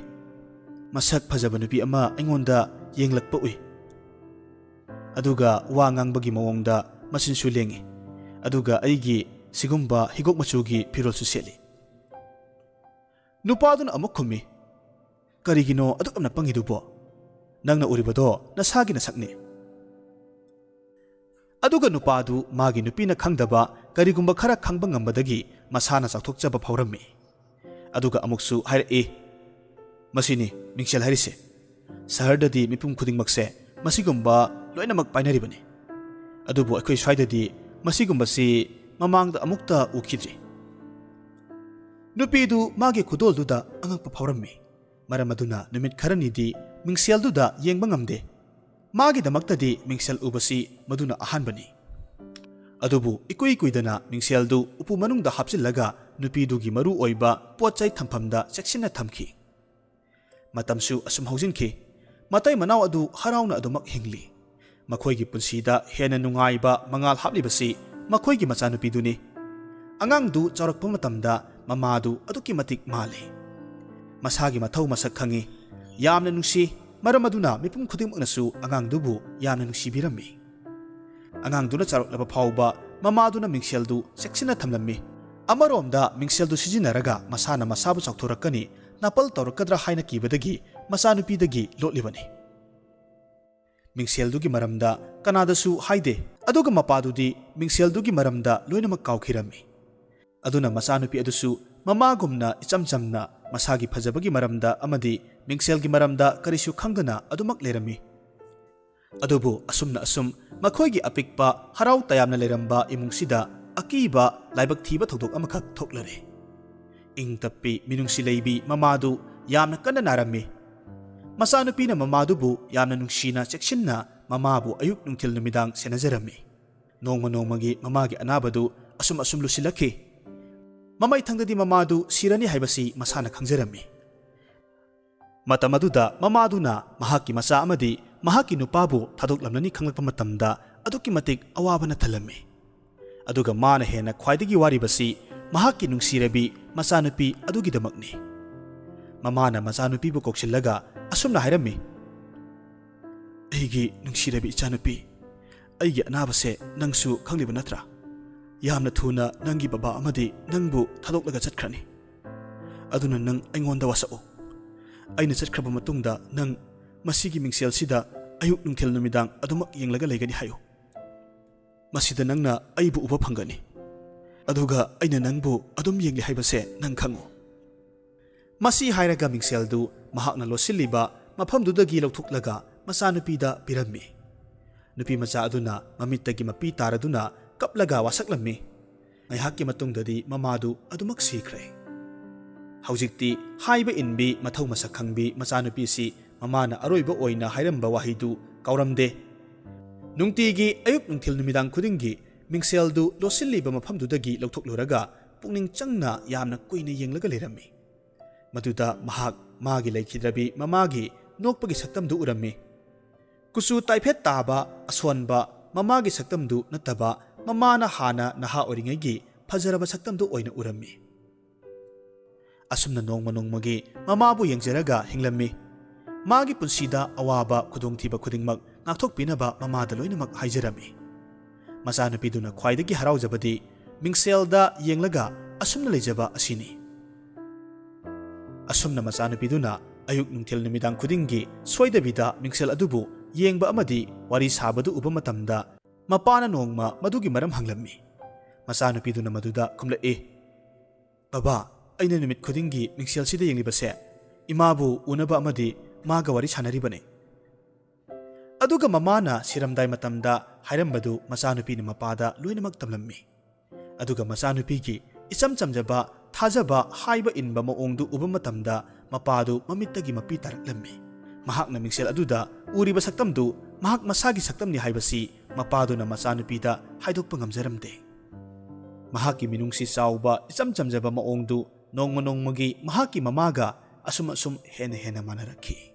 "ꯃꯁꯛ ꯐꯖꯕ ꯅꯨꯄꯤ ꯑꯃ ꯑꯩꯉꯣꯟꯗ ꯌꯦꯡꯂꯛꯄ ꯎꯏ꯫ ꯑꯗꯨꯒ ꯋꯥ ꯉꯥꯡꯕꯒꯤ ꯃꯑꯣꯡꯗ ꯃꯆꯤꯟꯁꯨ ꯂꯦꯡꯉꯤ꯫ ꯑꯗꯨꯒ ꯑꯩꯒꯤ ꯁꯤꯒꯨꯝꯕ ꯍꯤꯒꯣꯛ ꯃꯆꯨꯒꯤ ꯐꯤꯔꯣꯜꯁꯨ ꯁꯦꯠꯂꯤ꯫" ꯅꯨꯄꯥꯗꯨꯅ ꯑꯃꯨꯛ ꯈꯨꯝꯃꯤ, "ꯀꯔꯤꯒꯤꯅꯣ ꯑꯗꯨꯛ ꯌꯥꯝꯅ ꯄꯪꯉꯤꯗꯨꯕꯣ? ꯅꯪꯅ ꯎꯔꯤꯕꯗꯣ ꯅꯁꯥꯒꯤ ꯅꯁꯛꯅꯤ꯫" ꯑꯗꯨꯒ ꯅꯨꯄꯥꯗꯨ ꯃꯥꯒꯤ ꯅꯨꯄꯤꯅ ꯈꯪꯗꯕ ꯀꯔꯤꯒꯨꯝꯕ ꯈꯔ ꯈꯪꯕ ꯉꯝꯕꯗꯒꯤ ꯃꯁꯥꯅ ꯆꯥꯎꯊꯣꯛꯆꯕ ꯐꯥꯎꯔꯝꯃꯤ꯫ ꯑꯗꯨꯒ ꯑꯃꯨꯛꯁꯨ ꯍꯥꯏꯔꯛꯏ, "ꯃꯁꯤꯅꯤ ꯃꯤꯡꯁꯦꯜ ꯍꯥꯏꯔꯤꯁꯦ꯫ ꯁꯍꯔꯗꯗꯤ ꯃꯤꯄꯨꯝ ꯈꯨꯗꯤꯡꯃꯛꯁꯦ ꯃꯁꯤꯒꯨꯝꯕ ꯂꯣꯏꯅꯃꯛ ꯄꯥꯏꯅꯔꯤꯕꯅꯤ꯫ ꯑꯗꯨꯕꯨ ꯑꯩꯈꯣꯏ ꯁ꯭ꯋꯥꯏꯗꯗꯤ ꯃꯁꯤꯒꯨꯝꯕꯁꯤ ꯃꯃꯥꯡꯗ ꯑꯃꯨꯛꯇ ꯎꯈꯤꯗ꯭ꯔꯤ꯫" ꯅꯨꯄꯤꯗꯨ ꯃꯥꯒꯤ ꯈꯨꯗꯣꯜꯗꯨꯗ ꯑꯉꯛꯄ ꯐꯥꯎꯔꯝꯃꯤ꯫ ꯃꯔꯝ ꯑꯗꯨꯅ ꯅꯨꯃꯤꯠ ꯈꯔꯅꯤꯗꯤ ꯃꯤꯡꯁꯦꯜꯗꯨꯗ ꯌꯦꯡꯕ ꯉꯝꯗꯦ꯫ ꯃꯥꯒꯤꯗꯃꯛꯇꯗꯤ ꯃꯤꯡꯁꯦꯜ ꯎꯕꯁꯤ ꯃꯗꯨꯅ ꯑꯍꯥꯟꯕꯅꯤ꯫ ꯑꯗꯨꯕꯨ ꯏꯀꯨꯏ ꯀꯨꯏꯗꯅ ꯃꯤꯡꯁꯦꯜꯗꯨ ꯎꯄꯨ ꯃꯅꯨꯡꯗ ꯍꯥꯞꯆꯤꯜꯂꯒ ꯅꯨꯄꯤꯗꯨꯒꯤ ꯃꯔꯨ ꯑꯣꯏꯕ ꯄꯣꯠ ꯆꯩ ꯊꯝꯐꯝꯗ ꯆꯦꯛꯁꯤꯟꯅ ꯊꯝꯈꯤ꯫ ꯃꯇꯝꯁꯨ ꯑꯁꯨꯝ ꯍꯧꯖꯤꯟꯈꯤ꯫ ꯃꯇꯩ ꯃꯅꯥꯎ ꯑꯗꯨ ꯍꯔꯥꯎꯅ ꯑꯗꯨꯃꯛ ꯍꯤꯡꯂꯤ꯫ ꯃꯈꯣꯏꯒꯤ ꯄꯨꯟꯁꯤꯗ ꯍꯦꯟꯅ ꯅꯨꯡꯉꯥꯏꯕ ꯃꯉꯥꯜ ꯍꯥꯞꯂꯤꯕꯁꯤ ꯃꯈꯣꯏꯒꯤ ꯃꯆꯥꯅꯨꯄꯤꯗꯨꯅꯤ꯫ ꯑꯉꯥꯡꯗꯨ ꯆꯥꯎꯔꯛꯄ ꯃꯇꯝꯗ ꯃꯃꯥꯗꯨ ꯑꯗꯨꯛꯀꯤ ꯃꯇꯤꯛ ꯃꯥꯜꯂꯤ꯫ ꯃꯁꯥꯒꯤ ꯃꯊꯧ ꯃꯁꯛ ꯈꯪꯏ꯫ ꯌꯥꯝꯅ ꯅꯨꯡꯁꯤ꯫ ꯃꯔꯝ ꯑꯗꯨꯅ ꯃꯤꯄꯨꯝ ꯈꯨꯗꯤꯡꯃꯛꯅꯁꯨ ꯑꯉꯥꯡꯗꯨꯕꯨ ꯌꯥꯝꯅ ꯅꯨꯡꯁꯤꯕꯤꯔꯝꯃꯤ꯫ ꯑꯉꯥꯡꯗꯨꯅ ꯆꯥꯎꯔꯛꯂꯕ ꯐꯥꯎꯕ ꯃꯃꯥꯗꯨꯅ ꯃꯤꯡꯁꯦꯜꯗꯨ ꯆꯦꯛꯁꯤꯟꯅ ꯊꯝꯂꯝꯃꯤ꯫ ꯑꯃꯔꯣꯝꯗ ꯃꯤꯡꯁꯦꯜꯗꯨ ꯁꯤꯖꯤꯟꯅꯔꯒ ꯃꯁꯥꯅ ꯃꯁꯥꯕꯨ ꯆꯥꯎꯊꯣꯔꯛꯀꯅꯤ, ꯅꯥꯄꯜ ꯇꯧꯔꯛꯀꯗ꯭ꯔꯥ ꯍꯥꯏꯅ ꯀꯤꯕꯗꯒꯤ ꯃꯆꯥꯅꯨꯄꯤꯗꯒꯤ ꯂꯣꯠꯂꯤꯕꯅꯤ꯫ ꯃꯤꯡꯁꯦꯜꯗꯨꯒꯤ ꯃꯔꯝꯗ ꯀꯅꯥꯗꯁꯨ ꯍꯥꯏꯗꯦ꯫ ꯑꯗꯨꯒ ꯃꯄꯥꯗꯨꯗꯤ ꯃꯤꯡꯁꯦꯜꯗꯨꯒꯤ ꯃꯔꯝꯗ ꯂꯣꯏꯅꯃꯛ ꯀꯥꯎꯈꯤꯔꯝꯃꯤ꯫ ꯑꯗꯨꯅ ꯃꯆꯥꯅꯨꯄꯤ ꯑꯗꯨꯁꯨ ꯃꯃꯥꯒꯨꯝꯅ ꯏꯆꯝ ꯆꯝꯅ ꯃꯁꯥꯒꯤ ꯐꯖꯕꯒꯤ ꯃꯔꯝꯗ ꯑꯃꯗꯤ ꯃꯤꯡꯁꯦꯜꯒꯤ ꯃꯔꯝꯗ ꯀꯔꯤꯁꯨ ꯈꯪꯗꯅ ꯑꯗꯨꯃꯛ ꯂꯩꯔꯝꯃꯤ꯫ ꯑꯗꯨꯕꯨ ꯑꯁꯨꯝꯅ ꯑꯁꯨꯝ ꯃꯈꯣꯏꯒꯤ ꯑꯄꯤꯛꯄ ꯍꯔꯥꯎ ꯇꯌꯥꯝꯅ ꯂꯩꯔꯝꯕ ꯏꯃꯨꯡꯁꯤꯗ ꯑꯀꯤꯕ ꯂꯥꯏꯕꯛ ꯊꯤꯕ ꯊꯧꯗꯣꯛ ꯑꯃꯈꯛ ꯊꯣꯛꯂꯔꯦ꯫ ꯏꯪ ꯇꯞꯄꯤ ꯃꯤꯅꯨꯡꯁꯤ ꯂꯩꯕꯤ ꯃꯃꯥꯗꯨ ꯌꯥꯝꯅ ꯀꯟꯅ ꯅꯥꯔꯝꯃꯤ꯫ ꯃꯆꯥꯅꯨꯄꯤꯅ ꯃꯃꯥꯗꯨꯕꯨ ꯌꯥꯝꯅ ꯅꯨꯡꯁꯤꯅ ꯆꯦꯛꯁꯤꯟꯅ ꯃꯃꯥꯕꯨ ꯑꯌꯨꯛ ꯅꯨꯡꯊꯤꯜ ꯅꯨꯃꯤꯗꯥꯡ ꯁꯦꯟꯅꯖꯔꯝꯃꯤ꯫ ꯅꯣꯡꯃ ꯅꯣꯡꯃꯒꯤ ꯃꯃꯥꯒꯤ ꯑꯅꯥꯕꯗꯨ ꯑꯁꯨꯝ ꯑꯁꯨꯝ ꯂꯨꯁꯤꯜꯂꯛꯈꯤ꯫ ꯃꯃꯩꯊꯪꯗꯗꯤ ꯃꯃꯥꯗꯨ ꯁꯤꯔꯅꯤ ꯍꯥꯏꯕꯁꯤ ꯃꯁꯥꯅ ꯈꯪꯖꯔꯝꯃꯤ꯫ ꯃꯇꯝ ꯑꯗꯨꯗ ꯃꯃꯥꯗꯨꯅ ꯃꯍꯥꯛꯀꯤ ꯃꯆꯥ ꯑꯃꯗꯤ ꯃꯍꯥꯛꯀꯤ ꯅꯨꯄꯥꯕꯨ ꯊꯥꯗꯣꯛꯂꯝꯂꯅꯤ ꯈꯪꯂꯛꯄ ꯃꯇꯝꯗ ꯑꯗꯨꯛꯀꯤ ꯃꯇꯤꯛ ꯑꯋꯥꯕꯅ ꯊꯜꯂꯝꯃꯤ꯫ ꯑꯗꯨꯒ ꯃꯥꯅ ꯍꯦꯟꯅ ꯈ꯭ꯋꯥꯏꯗꯒꯤ ꯋꯥꯔꯤꯕꯁꯤ ꯃꯍꯥꯛꯀꯤ ꯅꯨꯡꯁꯤꯔꯕꯤ ꯃꯆꯥꯅꯨꯄꯤ ꯑꯗꯨꯒꯤꯗꯃꯛꯅꯤ꯫ ꯃꯃꯥꯅ ꯃꯆꯥꯅꯨꯄꯤꯕꯨ ꯀꯧꯁꯤꯜꯂꯒ ꯑꯁꯨꯝꯅ ꯍꯥꯏꯔꯝꯃꯤ, "ꯑꯩꯒꯤ ꯅꯨꯡꯁꯤꯔꯕꯤ ꯏꯆꯥꯅꯨꯄꯤ, ꯑꯩꯒꯤ ꯑꯅꯥꯕꯁꯦ ꯅꯪꯁꯨ ꯈꯪꯂꯤꯕ ꯅꯠꯇ꯭ꯔꯥ? ꯌꯥꯝꯅ ꯊꯨꯅ ꯅꯪꯒꯤ ꯕꯕꯥ ꯑꯃꯗꯤ ꯅꯪꯕꯨ ꯊꯥꯗꯣꯛꯂꯒ ꯆꯠꯈ꯭ꯔꯅꯤ꯫ ꯑꯗꯨꯅ ꯅꯪ ꯑꯩꯉꯣꯟꯗ ꯋꯥꯁꯛꯎ꯫ ꯑꯩꯅ ꯆꯠꯈ꯭ꯔꯕ ꯃꯇꯨꯡꯗ ꯅꯪ ꯃꯁꯤꯒꯤ ꯃꯤꯡꯁꯦꯜꯁꯤꯗ ꯑꯌꯨꯛ ꯅꯨꯡꯊꯤꯜ ꯅꯨꯃꯤꯗꯥꯡ ꯑꯗꯨꯃꯛ ꯌꯦꯡꯂꯒ ꯂꯩꯒꯅꯤ ꯍꯥꯏꯌꯨ꯫ ꯃꯁꯤꯗ ꯅꯪꯅ ꯑꯩꯕꯨ ꯎꯕ ꯐꯪꯒꯅꯤ꯫ ꯑꯗꯨꯒ ꯑꯩꯅ ꯅꯪꯕꯨ ꯑꯗꯨꯝ ꯌꯦꯡꯂꯤ ꯍꯥꯏꯕꯁꯦ ꯅꯪ ꯈꯪꯉꯨ꯫" ꯃꯁꯤ ꯍꯥꯏꯔꯒ ꯃꯤꯡꯁꯦꯜꯗꯨ ꯃꯍꯥꯛꯅ ꯂꯣꯠꯁꯤꯜꯂꯤꯕ ꯃꯐꯝꯗꯨꯗꯒꯤ ꯂꯧꯊꯣꯛꯂꯒ ꯃꯆꯥꯅꯨꯄꯤꯗ ꯄꯤꯔꯝꯃꯤ꯫ ꯅꯨꯄꯤ ꯃꯆꯥ ꯑꯗꯨꯅ ꯃꯃꯤꯠꯇꯒꯤ ꯃꯄꯤ ꯇꯥꯔꯗꯨꯅ ꯀꯞꯂꯒ ꯋꯥꯁꯛꯂꯝꯃꯤ꯫ ꯉꯥꯏꯍꯥꯛꯀꯤ ꯃꯇꯨꯡꯗꯗꯤ ꯃꯃꯥꯗꯨ ꯑꯗꯨꯃꯛ ꯁꯤꯈ꯭ꯔꯦ꯫ ꯍꯧꯖꯤꯛꯇꯤ ꯍꯥꯏꯕ ꯏꯟꯕꯤ, ꯃꯊꯧ ꯃꯁꯛ ꯈꯪꯕꯤ ꯃꯆꯥꯅꯨꯄꯤꯁꯤ ꯃꯃꯥꯅ ꯑꯔꯣꯏꯕ ꯑꯣꯏꯅ ꯍꯥꯏꯔꯝꯕ ꯋꯥꯍꯩꯗꯨ ꯀꯥꯎꯔꯝꯗꯦ꯫ ꯅꯨꯡꯇꯤꯒꯤ ꯑꯌꯨꯛ ꯅꯨꯡꯊꯤꯜ ꯅꯨꯃꯤꯗꯥꯡ ꯈꯨꯗꯤꯡꯒꯤ ꯃꯤꯡꯁꯦꯜꯗꯨ ꯂꯣꯠꯁꯤꯜꯂꯤꯕ ꯃꯐꯝꯗꯨꯗꯒꯤ ꯂꯧꯊꯣꯛꯂꯨꯔꯒ ꯄꯨꯛꯅꯤꯡ ꯆꯪꯅ ꯌꯥꯝꯅ ꯀꯨꯏꯅ ꯌꯦꯡꯂꯒ ꯂꯩꯔꯝꯃꯤ꯫ ꯃꯗꯨꯗ ꯃꯍꯥꯛ ꯃꯥꯒꯤ ꯂꯩꯈꯤꯗ꯭ꯔꯕꯤ ꯃꯃꯥꯒꯤ ꯅꯣꯛꯄꯒꯤ ꯁꯛꯇꯝꯗꯨ ꯎꯔꯝꯃꯤ꯫ ꯀꯨꯆꯨ ꯇꯥꯏꯐꯦꯠ ꯇꯥꯕ, ꯑꯁꯣꯟꯕ ꯃꯃꯥꯒꯤ ꯁꯛꯇꯝꯗꯨ ꯅꯠꯇꯕ, ꯃꯃꯥꯅ ꯍꯥꯟꯅ ꯅꯍꯥ ꯑꯣꯏꯔꯤꯉꯩꯒꯤ ꯐꯖꯔꯕ ꯁꯛꯇꯝꯗꯨ ꯑꯣꯏꯅ ꯎꯔꯝꯃꯤ꯫ ꯑꯁꯨꯝꯅ ꯅꯣꯡꯃ ꯅꯣꯡꯃꯒꯤ ꯃꯃꯥꯕꯨ ꯌꯦꯡꯖꯔꯒ ꯍꯤꯡꯂꯝꯃꯤ꯫ ꯃꯥꯒꯤ ꯄꯨꯟꯁꯤꯗ ꯑꯋꯥꯕ, ꯈꯨꯗꯣꯡꯊꯤꯕ ꯈꯨꯗꯤꯡꯃꯛ ꯉꯥꯛꯊꯣꯛꯄꯤꯅꯕ ꯃꯃꯥꯗ ꯂꯣꯏꯅꯃꯛ ꯍꯥꯏꯖꯔꯝꯃꯤ꯫ ꯃꯆꯥꯅꯨꯄꯤꯗꯨꯅ ꯈ꯭ꯋꯥꯏꯗꯒꯤ ꯍꯔꯥꯎꯖꯕꯗꯤ ꯃꯤꯡꯁꯦꯜꯗ ꯌꯦꯡꯂꯒ ꯑꯁꯨꯝꯅ ꯂꯩꯖꯕ ꯑꯁꯤꯅꯤ꯫ ꯑꯁꯨꯝꯅ ꯃꯆꯥꯅꯨꯄꯤꯗꯨꯅ ꯑꯌꯨꯛ ꯅꯨꯡꯊꯤꯜ ꯅꯨꯃꯤꯗꯥꯡ ꯈꯨꯗꯤꯡꯒꯤ ꯁꯣꯏꯗꯕꯤꯗ ꯃꯤꯡꯁꯦꯜ ꯑꯗꯨꯕꯨ ꯌꯦꯡꯕ ꯑꯃꯗꯤ ꯋꯥꯔꯤ ꯁꯥꯕꯗꯨ ꯎꯕ ꯃꯇꯝꯗ, ꯃꯄꯥꯅ ꯅꯣꯡꯃ ꯃꯗꯨꯒꯤ ꯃꯔꯝ ꯍꯪꯂꯝꯃꯤ꯫ ꯃꯆꯥꯅꯨꯄꯤꯗꯨꯅ ꯃꯗꯨꯗ ꯈꯨꯝꯂꯛꯏ, "ꯕꯕꯥ, ꯑꯩꯅ ꯅꯨꯃꯤꯠ ꯈꯨꯗꯤꯡꯒꯤ ꯃꯤꯡꯁꯦꯜꯁꯤꯗ ꯌꯦꯡꯂꯤꯕꯁꯦ ꯏꯃꯥꯕꯨ ꯎꯅꯕ ꯑꯃꯗꯤ ꯃꯥꯒ ꯋꯥꯔꯤ ꯁꯥꯟꯅꯔꯤꯕꯅꯤ꯫" ꯑꯗꯨꯒ ꯃꯃꯥꯅ ꯁꯤꯔꯝꯗꯥꯏ ꯃꯇꯝꯗ ꯍꯥꯏꯔꯝꯕꯗꯨ ꯃꯆꯥꯅꯨꯄꯤꯅ ꯃꯄꯥꯗ ꯂꯣꯏꯅꯃꯛ ꯇꯝꯂꯝꯃꯤ꯫ ꯑꯗꯨꯒ ꯃꯆꯥꯅꯨꯄꯤꯒꯤ ꯏꯆꯝ ꯆꯝꯖꯕ, ꯊꯥꯖꯕ, ꯍꯥꯏꯕ ꯏꯟꯕ ꯃꯑꯣꯡꯗꯨ ꯎꯕ ꯃꯇꯝꯗ ꯃꯄꯥꯗꯨ ꯃꯃꯤꯠꯇꯒꯤ ꯃꯄꯤ ꯇꯥꯔꯛꯂꯝꯃꯤ꯫ ꯃꯍꯥꯛꯅ ꯃꯤꯡꯁꯦꯜ ꯑꯗꯨꯗ ꯎꯔꯤꯕ ꯁꯛꯇꯝꯗꯨ ꯃꯍꯥꯛ ꯃꯁꯥꯒꯤ ꯁꯛꯇꯝꯅꯤ ꯍꯥꯏꯕꯁꯤ ꯃꯄꯥꯗꯨꯅ ꯃꯆꯥꯅꯨꯄꯤꯗ ꯍꯥꯏꯗꯣꯛꯄ ꯉꯝꯖꯔꯝꯗꯦ꯫ ꯃꯍꯥꯛꯀꯤ ꯃꯤꯅꯨꯡꯁꯤ ꯆꯥꯎꯕ, ꯏꯆꯝ ꯆꯝꯖꯕ ꯃꯑꯣꯡꯗꯨ ꯅꯣꯡꯃ ꯅꯣꯡꯃꯒꯤ ꯃꯍꯥꯛꯀꯤ ꯃꯃꯥꯒ ꯑꯁꯨꯝ ꯑꯁꯨꯝ ꯍꯦꯟꯅ ꯍꯦꯟꯅ ꯃꯥꯟꯅꯔꯛꯈꯤ꯫